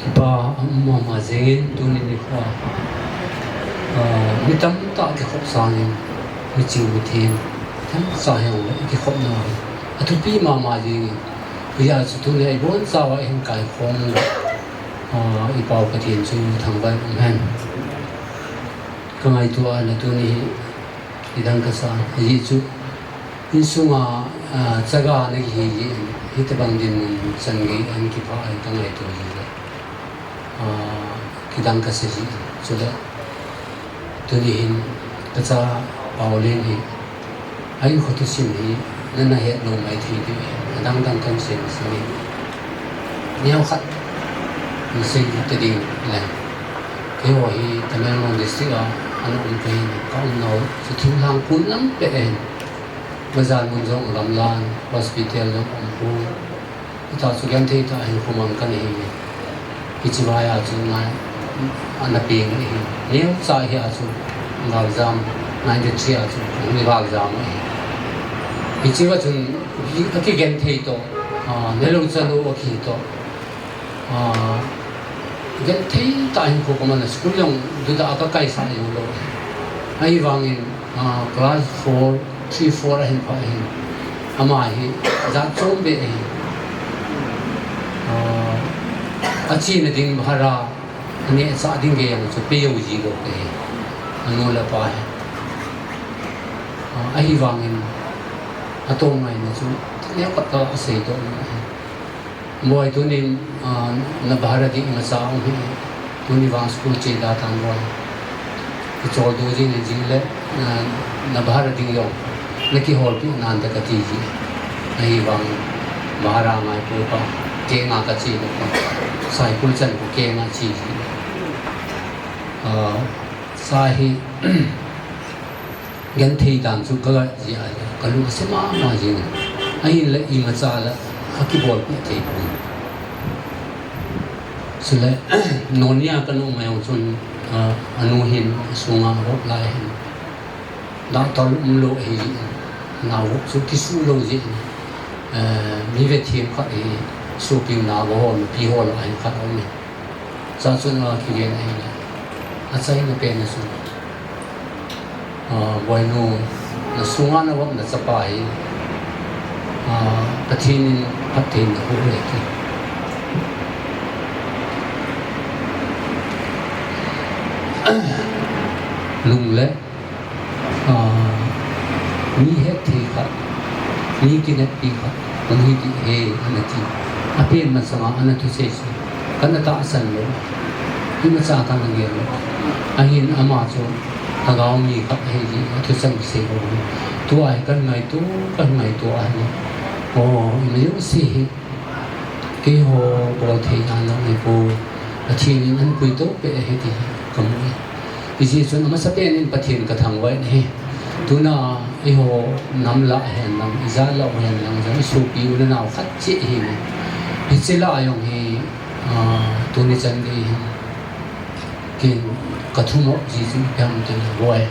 Kipa a um mama jengin tuni nikho a, ah, mi tamtah kikhop sangin, miching mithem, themcha hijongle i kikhopna hi athupi mama jengin, hijeh a chu tuni a iboncha uva ihin kaikhom u, ah, i Pau Pathen chu thangvah in um hen. Ka ngaito a le tuni hi, Kidang kasa, ajeh chu, insunga, ah, chaga na kihi jeh in, hitobang dinmun chan gei a hin kiphah ahi ka ngaito jeh le, ah, kidang kasa jeh in, chule, tuni hin, ka cha Paolen hi, a in kho thusim hi, na na het lou mai thei diu ahi, adang dang kan sei masang in, neo khat, na sei ta ding le. Keiho hi Tamenglong district a ana um kahin, ka umnau chu thinglhang kun lam peh ahin. Bazar mun jong gamlan, hospital jong um pon. Hita chu genthei tah a hinkho mang kana hi. Hiche vai a chu ngai, ana peng ahi. Neocha hi a chu galjam, ninety-three a chu hung galjam ahi. Hiche va chun, hi, akigenthei toh, a, nelou chanu akihi toh. Ah, genthei tah hinkho kaman a, school jong duda a kakaisah jong lou. Ahivangin, ah, class four, three, four ahin pha hin, ama hi jat chom beh ahi. Ah, achena ding bhara, anehsah ding gei jong chu pejou ji lou ahi. Anu le apa hi. Ah, ahivangin, atongngaina chu neokhat ka seidoh nom ahi. Boi, tunin, ah, na bhara ding imacha um hih e. Tuni vang school che da tan boi. Kicholdo jing le jing le, ah, na bhara ding jong nakiholpeh nante kati ji. Ahivang bhara ngai pouve. Kenga kache lou. Cycle chan ko kenga che ji. Ah, sa hi, genthei dan chu ka ga ji a, ka lung ase mama jing. Ahinla imacha la akibolpeh thei pon. Chule, nonia kana um mai jong chun, ah, anu hin sunga vop lai hin. Doctor umlou ahi jeh in, nao vop chu kisu lou jeh in, eh, mi vethem khat hi, sopi nao ho, nupi ho lah a hin khat aum e. Chuchun akiven ahile, achaina pen a chun, ah, Boinu, na sunga na vop na chapa hi, ah, Pathen in phatthei naboh e ti. Lung le, ah, mi hetthei khat, mi kineppi khat, hung hi ding ahi, ana ti. Apen masanga ana thusei chu kana tahsan lou. Imacha kana gel lou. Ahin ama chu lhagao mi khat ahi jeh a thucheng sei lou. Tua hi kana ngaito, kana ngaito ahi. O, ima jouse hi. Keiho bol theina nang hi bou, Pathen in ahin puitou peh ahi ti hi kamu e. Hijeh chun amasapen in Pathen kathangvah in ahi. Tuna eiho nam lah hen lang, ijat lah u hen lang jong, isopi u le nao khat cheh ahi ne. Hiche lah a jong hi, ah, tuni chan gei hin ken kathumop ji chu ipi ham itile, Boi,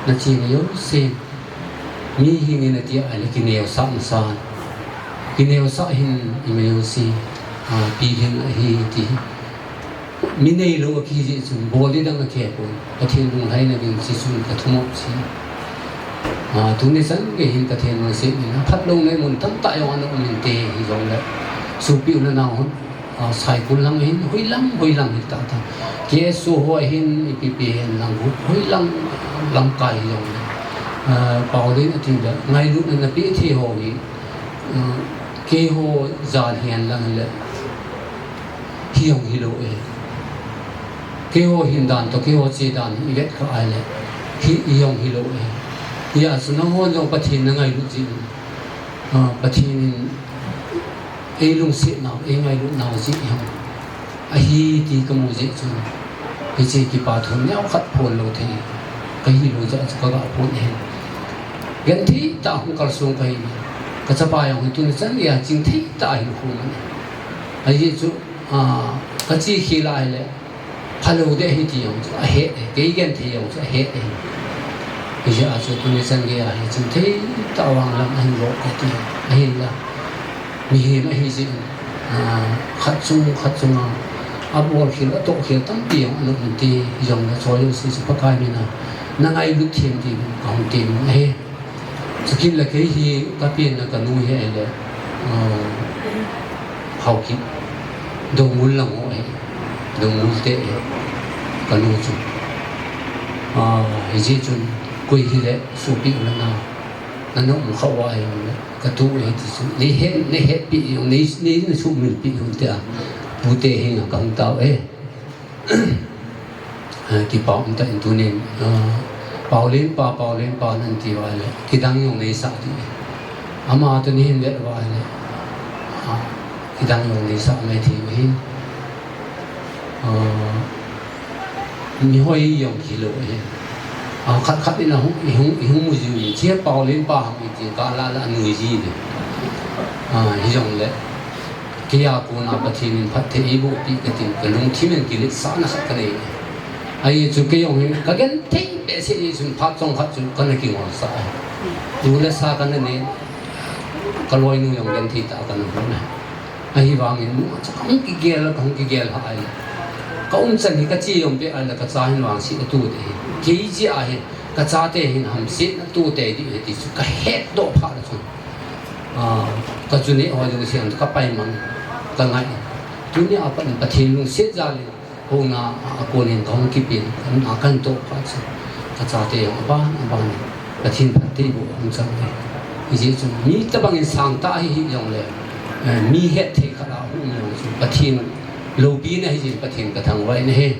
nachena jouse. Mihing in ati ahile kineosah masan. Kineosah hin ima jouse, ah, piding ahi ti. Mi neilou akihi jeh chun bol ding dang akhe pon. Pathen lunglhaina ding chu chun kathumop ji. Ah, tuni chan gei hin Pathen lungset in aphatlouna mun tamtah jong ana um inte hijongle. Sopi u le nao hon. Ah, Saikul lang hin, hoilang, hoilang hi tata. K S O ho hin, ipi pi hin lang, hoilang, lamkai hi jong le. Ah, Paulin ati le, ngailutna napeh thei ho hi, ah, keiho jan hin lang le, hi jong hilou e. Keiho hin dan toh, keiho che dan hi, ivet kha ahile, hi, hi jong hilou e. Hijeh chun nangho jong Pathen nangailut jin, ah, Pathen in, Eilungset nau, eingailutnau jeh hi ahi ti kamu jeh chun, hiche kipa thu neokhat phonlou thei, kahilou jeh chun kaga phon ahi. Genthei tah hung kalsong kahi, kachapa jong hi tuni chan geiya chingthei tah ahin khum ahi. Ajeh chu, ah, kache khel ahile, Phalou deh ahi ti jong chu ahet e, kei genthei jong chu ahet e. Hijeh a chu tuni chan geiya hi chingthei tah vang lam ahin lou kati, ahinla. Mihem ahi jeh in, ah, khat chung, khat chunga, abol khel, atoh khel tampi jong ana um ti, hijongle choi jouse chu Pakai mina, nangailut thei in ti, kahung ti ahi. Chukit le kei hi kapenna kanu hi ahile, ah, Haokip, Doungel lang ho ahi, Doungel te ahi, kanu chu. Ah, hijeh chun koi hile sopi u le nao, nana um khah uva ahi jongle, katoh e ti chu. Neihet, neihetpi jong, nei, neina sumilpi jong tia, pute henga kahung tao e. Ah, kipa umtah in tunin, ah, Paolen pa, Paolen pa nan ti uva le, kidang jong neisah ding. Ama toh neihin vet uva le, ah, kidang jong neisah mai thei u ahi. Ah, mihoi jong hilou ahi. Ah, khat khat in ahung, ihung, ihung mu jiu in, hiche Paolen pa ham iti kala la anui ji le. Ah, hijongle. Kei a kona Pathen in phatthei eiboh peh katin, kalungthim in kiletsahna khat kanei. Ajeh chu kei jong hin kagenthei behseh jeh chun phat chomkhat chu kana kingolsah ahi. Tu le sa kana nei, kaloinu jong genthei tah a kana bol ahi. Ahivangin nungah chu kahung kigel, kahung kigel ha ahile, ka umchan hi kache jong peh ahile, kacha hin vangsetna atoh ding ahi. Kei jeh a hi, kachate hin hamsetna atoh ding ahi ti chu kahetdoh phat a chun, ah, kachunei ho jouse a kapaimang, kangai. Tunia pat in Pathen lungset jal in, houna a konin kahung kipen, kana kahin toh phat chun, kachate jong aban, aban in Pathen phattheiboh ahung chang e. Hijeh chun mi tobang in sangtah ahi, hijongle, eh, mi hetthei khat a hung um jong chun Pathen loupina ahi jeh in Pathen kathangvah in ahi.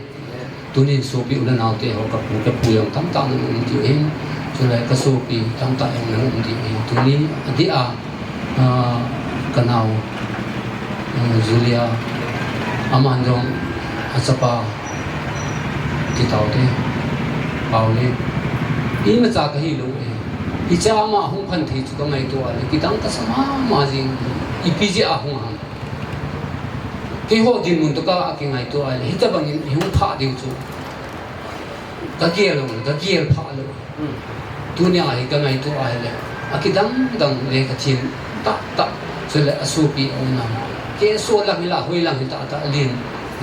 Tunin sopi u le naote ho, kapu, kapu jong tamtah in um diu ahin, chule kasopi tamtah jong um diu ahin. Tuni adeh a, ah, kanao, ah, Julia, aman jong achapa ti taute, Paulin, imacha kahilou e. Hiche ama hung phatthei chu kangaito a le, kidang kasa mama jing, ipi jeh a hung ham. Keiho dinmun toh ka kingaito a le, hitobang in ihung phah diu chu kagel lou, kagel phah lou. Tunia hi kangaito a le, akidang dang le kathem tahtah, chule asopi aum nam. Kei solang hila, hoilang hi tahtah len,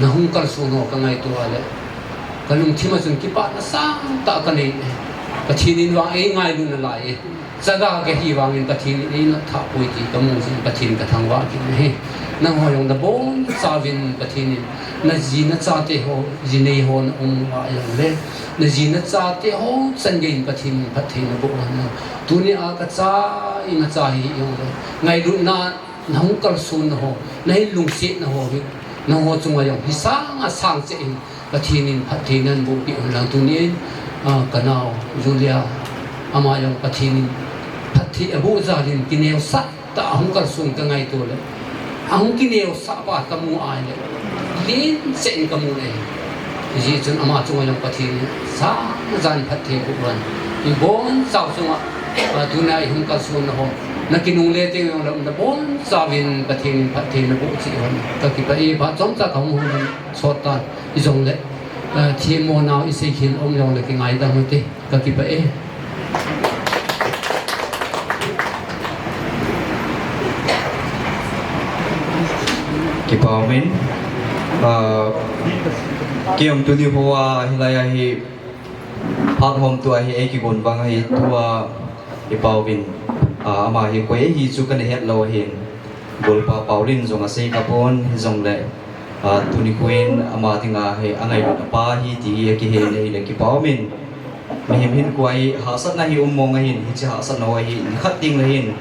nahung kalson ho kangaito a le, kalungthim a chun kipana sangtah kanei e. Pathen in vang eingailutna lai e. Chaga kahi vangin Pathen in eina thah poi ti kamu jeh in Pathen kathangvah kit in ahi. Nangho jong nabonchauvin Pathen in naji nachate ho, jinei ho naum uva jongle, naji nachate ho chan geiyin Pathen in phatthei naboh uhen. Tunia kacha, imacha hijongle, ngailutna nahung kalsonna ho, nahin lungsetna ho hi, nangho chunga jong hi sanga sang cheh in Pathen in phatthei nahin bohpeh un lang. Tunin, ah, kanao Julia, ama jong Pathen in phatthei aboh jal in kineosah tah a ahung kalson kangaito le, ahung kineosah pa kamu a le, len cheh in kamu e. Hijeh chun ama chunga jong Pathen in sanga jan phatthei boh uhen. Ibonchauva chunga, ah, tunia ihung kalsonna ho, nakinungle teng jongle, nabonchauvin Pathen in phatthei naboh cheh uhen. Kakipah e. Phat chomcha kahung hon sot tan, hijongle, ah, themmo nau iseikhel um jongle kingaidam ute. Kakipah e. Kipah umin, ah, kei jong tuni hoa hilai a hi, phat homtu a hi eikigon bang ahi, tua ipauvin, ah, ama hi koi ahi chu kana het lou ahin, golpa Paulin jong asei kapon, hijongle, ah, tuni khuin ama dinga hi angailut apa ahi ti hi akihen ahile kipah umin. Mihem hinkho a hi hahsatna hi um mong ahin, hiche hahsatna ho hi nikhat tengle hin,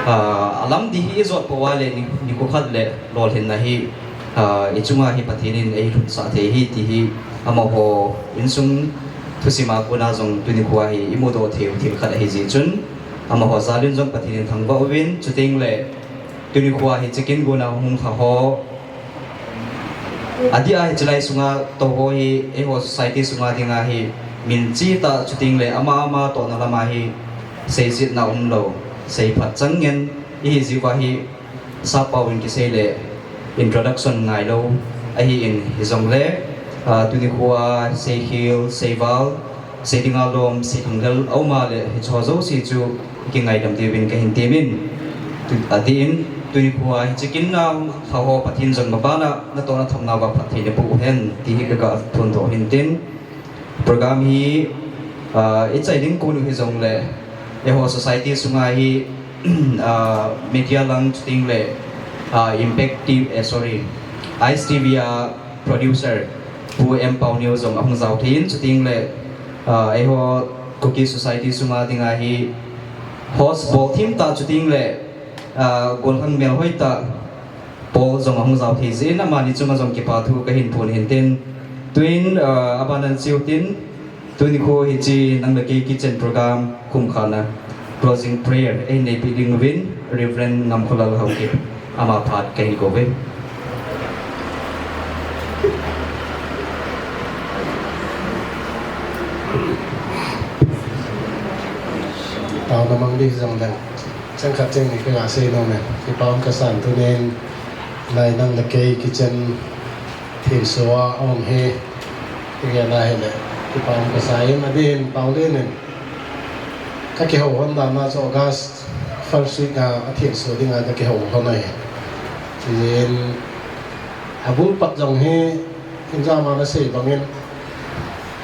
ah, alam ding hi ijot pouva le ni, nikho khat le lolhinna hi, ah, ichunga hi Pathen in eilhunsah thei ahi ti hi amaho insung thusim a kona jong tuni khoa hi imudoh theiu thil khat ahi jeh chun, amaho jal in jong Pathen in thangvah uvin, chutengle tuni khoa hiche kin gona hung lha ho, adeh a hiche lai sunga tou ho hi, eiho society sunga dinga hi min chetah, chutengle ama ama tohna lama hi seisetna umlou, seiphat chang ngen ihi jeh uva hi, sappao in kisei le introduction ngailou ahin, hijongle, ah, tuni khoa seikhel, seival, sei dinga lom, sei khanglel aum a le, hiche ho jouse chu ikingaidam diuvin kahin temin. Tu, adeh in, tuni khoa hiche kin a hung lha ho Pathen jong mabana natohna thamna uva phatthei naboh uhen ti hi kaga phondoh hintin. Program hi, ah, ichai ding kon u hijongle, eiho society sunga hi, ah, media lang chutengle, ah, Impact T V, eh, sorry, Ice T V a producer Pu M Pauneo jong ahung jao thei in, chutengle, ah, eiho Kuki society sunga dinga hi host bolthim tah, chutengle, ah, golhang melhoi tah Paul jong ahung jao thei jeh in amani chunga jong kipa thu kahin phon hintin. Tuin, ah, abana cheu tin, tuni kho hiche Nang le Kei Kitchen program khumkhana closing prayer eihin neipeh ding uvin Reverend Ngamkholal Haokip, ama phat kahin kouve. Taona mang ding jongle, cheng khat cheng ni kaga sei nom e. Kipa um kasan, tunin lai Nang le Kei Kitchen thenso a um hi, kigel a hile, kipa um kasan, adeh in Paulin in kakihou lhon dan a chu August first week a, athenso dinga kakihou lhon ahi. Yen abul pat jong hi, injama nasei bangin,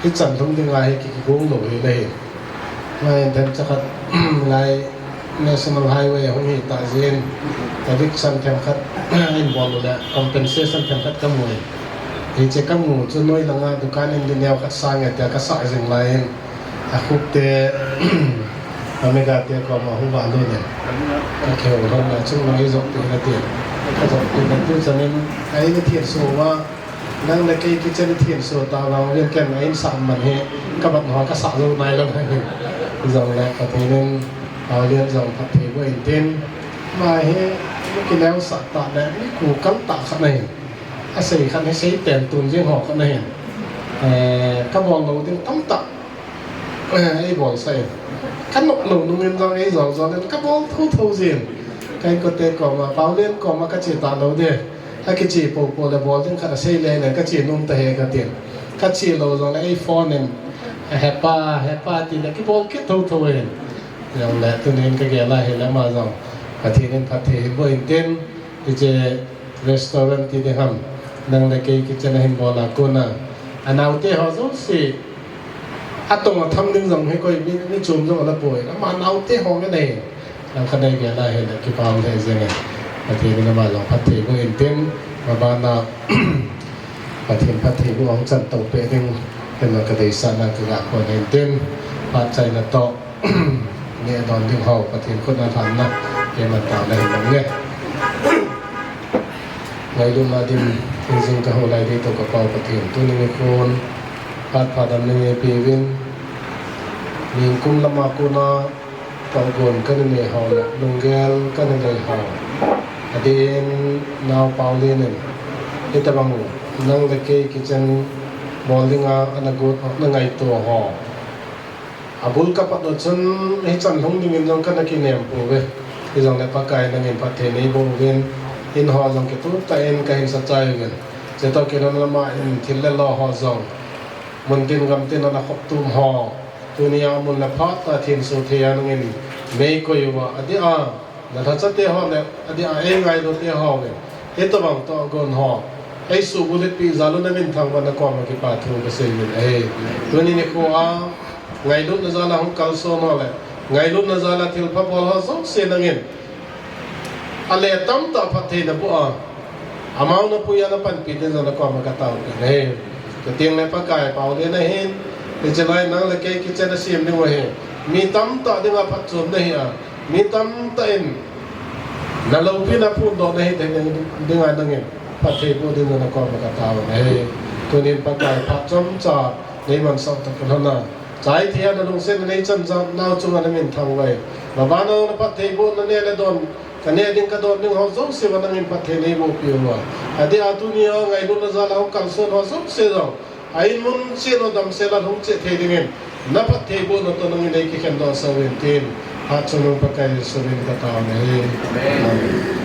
hichan lhung dinga hi ki, kigong lou hi nahi. Ngai in themcha khat lai National Highway hung hi ta jin, eviction themkhat in bol le compensation themkhat kamu e. Hiche kamu chu noi langa dukan in dineo khat sang e tia kasah jing lai in, akhup te, amega te koma hung valut in, akihou lhon na chung lang ijop pi nati. Kajop pi nati chanin, ai ni thil so va, nang le kei kichen thil so ta vang uvin ken a in sah man hi, kabat ho kasah jou nai lou hi. Jongle Pathen in, Paolian jong phatthei boh in tin, ama hi, mi kineosah tah le, mi kukal tah khat ahin. Asei khat hi sei pen tun jing ho khat ahin. Eh, kabol lou ding tamtah, eh, eibol sah in. Kanop lou nungin jong eijol jol in kabol thotho jin. Ka inkote koma, Paolian koma kache talou de. Akiche popo le bol ding khat asei le le kache nom tahe katin. Kache lou jongle eiphone in, hepa, hepa tile kibol kit thotho in. Jongle tunin kagel a hile ama jong, Pathen in phatthei boh in tin, hiche restaurant ti ding ham, nang le kei kichen ahin bol a kona, anaote ho jouse, atong atham ding jong hi koi mi, mi chom jong ana poi, ama naote ho ngen ahi. Langkhat a igel a hile kipa um lheh jenge. Pathen in ama jong phatthei boh in tin, mabana Pathen phatthei boh ahung chan to peh ding, ken kadeisahna kaga kon in tin, phat chaina toh neh don ding ho Pathen khut a lhanna, keiman taona hin nge. Ngailutna dim, hingjing kahou lai ding toh ka Pau Pathen, tuni nikhon phat pha damna neipeuvin, nikum lama kona tohgon kana nei ho le lunggel kana nei ho, adeh in nao Paolian in, hitobang nang le kei kichen bol dinga ana got ho, ana ngaito ho, abul kapat u chun hichan lhung dingin jong kana kinem pouve. Hijongle Pakai nangin phatthei neiboh uvin, in ho jong kitup tah in kahin sachai uvin, chutoh kilhon lama in thil le lo ho jong mun tin gam tin ana khop tum ho, tunia mun le phat a thenso thei a nangin neikoi uva, adeh a nalhachate ho le adeh a eingailu te ho le hitobang tohgon ho eisuhbulhit peh jal u namin thangvah in nakoma kipa thu kasei uvin ahi. Tuni nikho a ngailutna jal a hung kalson ho le ngailutna jal a thilpha bol ho jouse nangin ale tamtah phatthei naboh a, amau napui a napanpi ding jong nakoma katao uvin ahi. Chuteng le Pakai, Paolian ahin, hiche lai nang le kei kichen asem dingu ahi. Mi tamtah dinga phatchomna ahi a, mi tamtah in naloupina phondohna ahi thei dinga nangin phatthei boh ding jong nakoma katao uvin ahi. Tunin Pakai, phat chomcha neimansah toh kilhon a, chai thei a nalungset a neichan jat nau chunga namin thangvah e. Mabana naphatthei bohna neh le don, kaneh ding kadon ding ho jouse uva nangin phatthei neiboh peh uva, adeh a tunia ngailutna jal a hung kalson ho jouse jong a in mun cheh u damsel a lhung cheh thei dingin naphatthei bohna toh nangin neikikhendoh sah uvin tin, hatchungnung Pakai Jesu min in kataona ahi. Amen.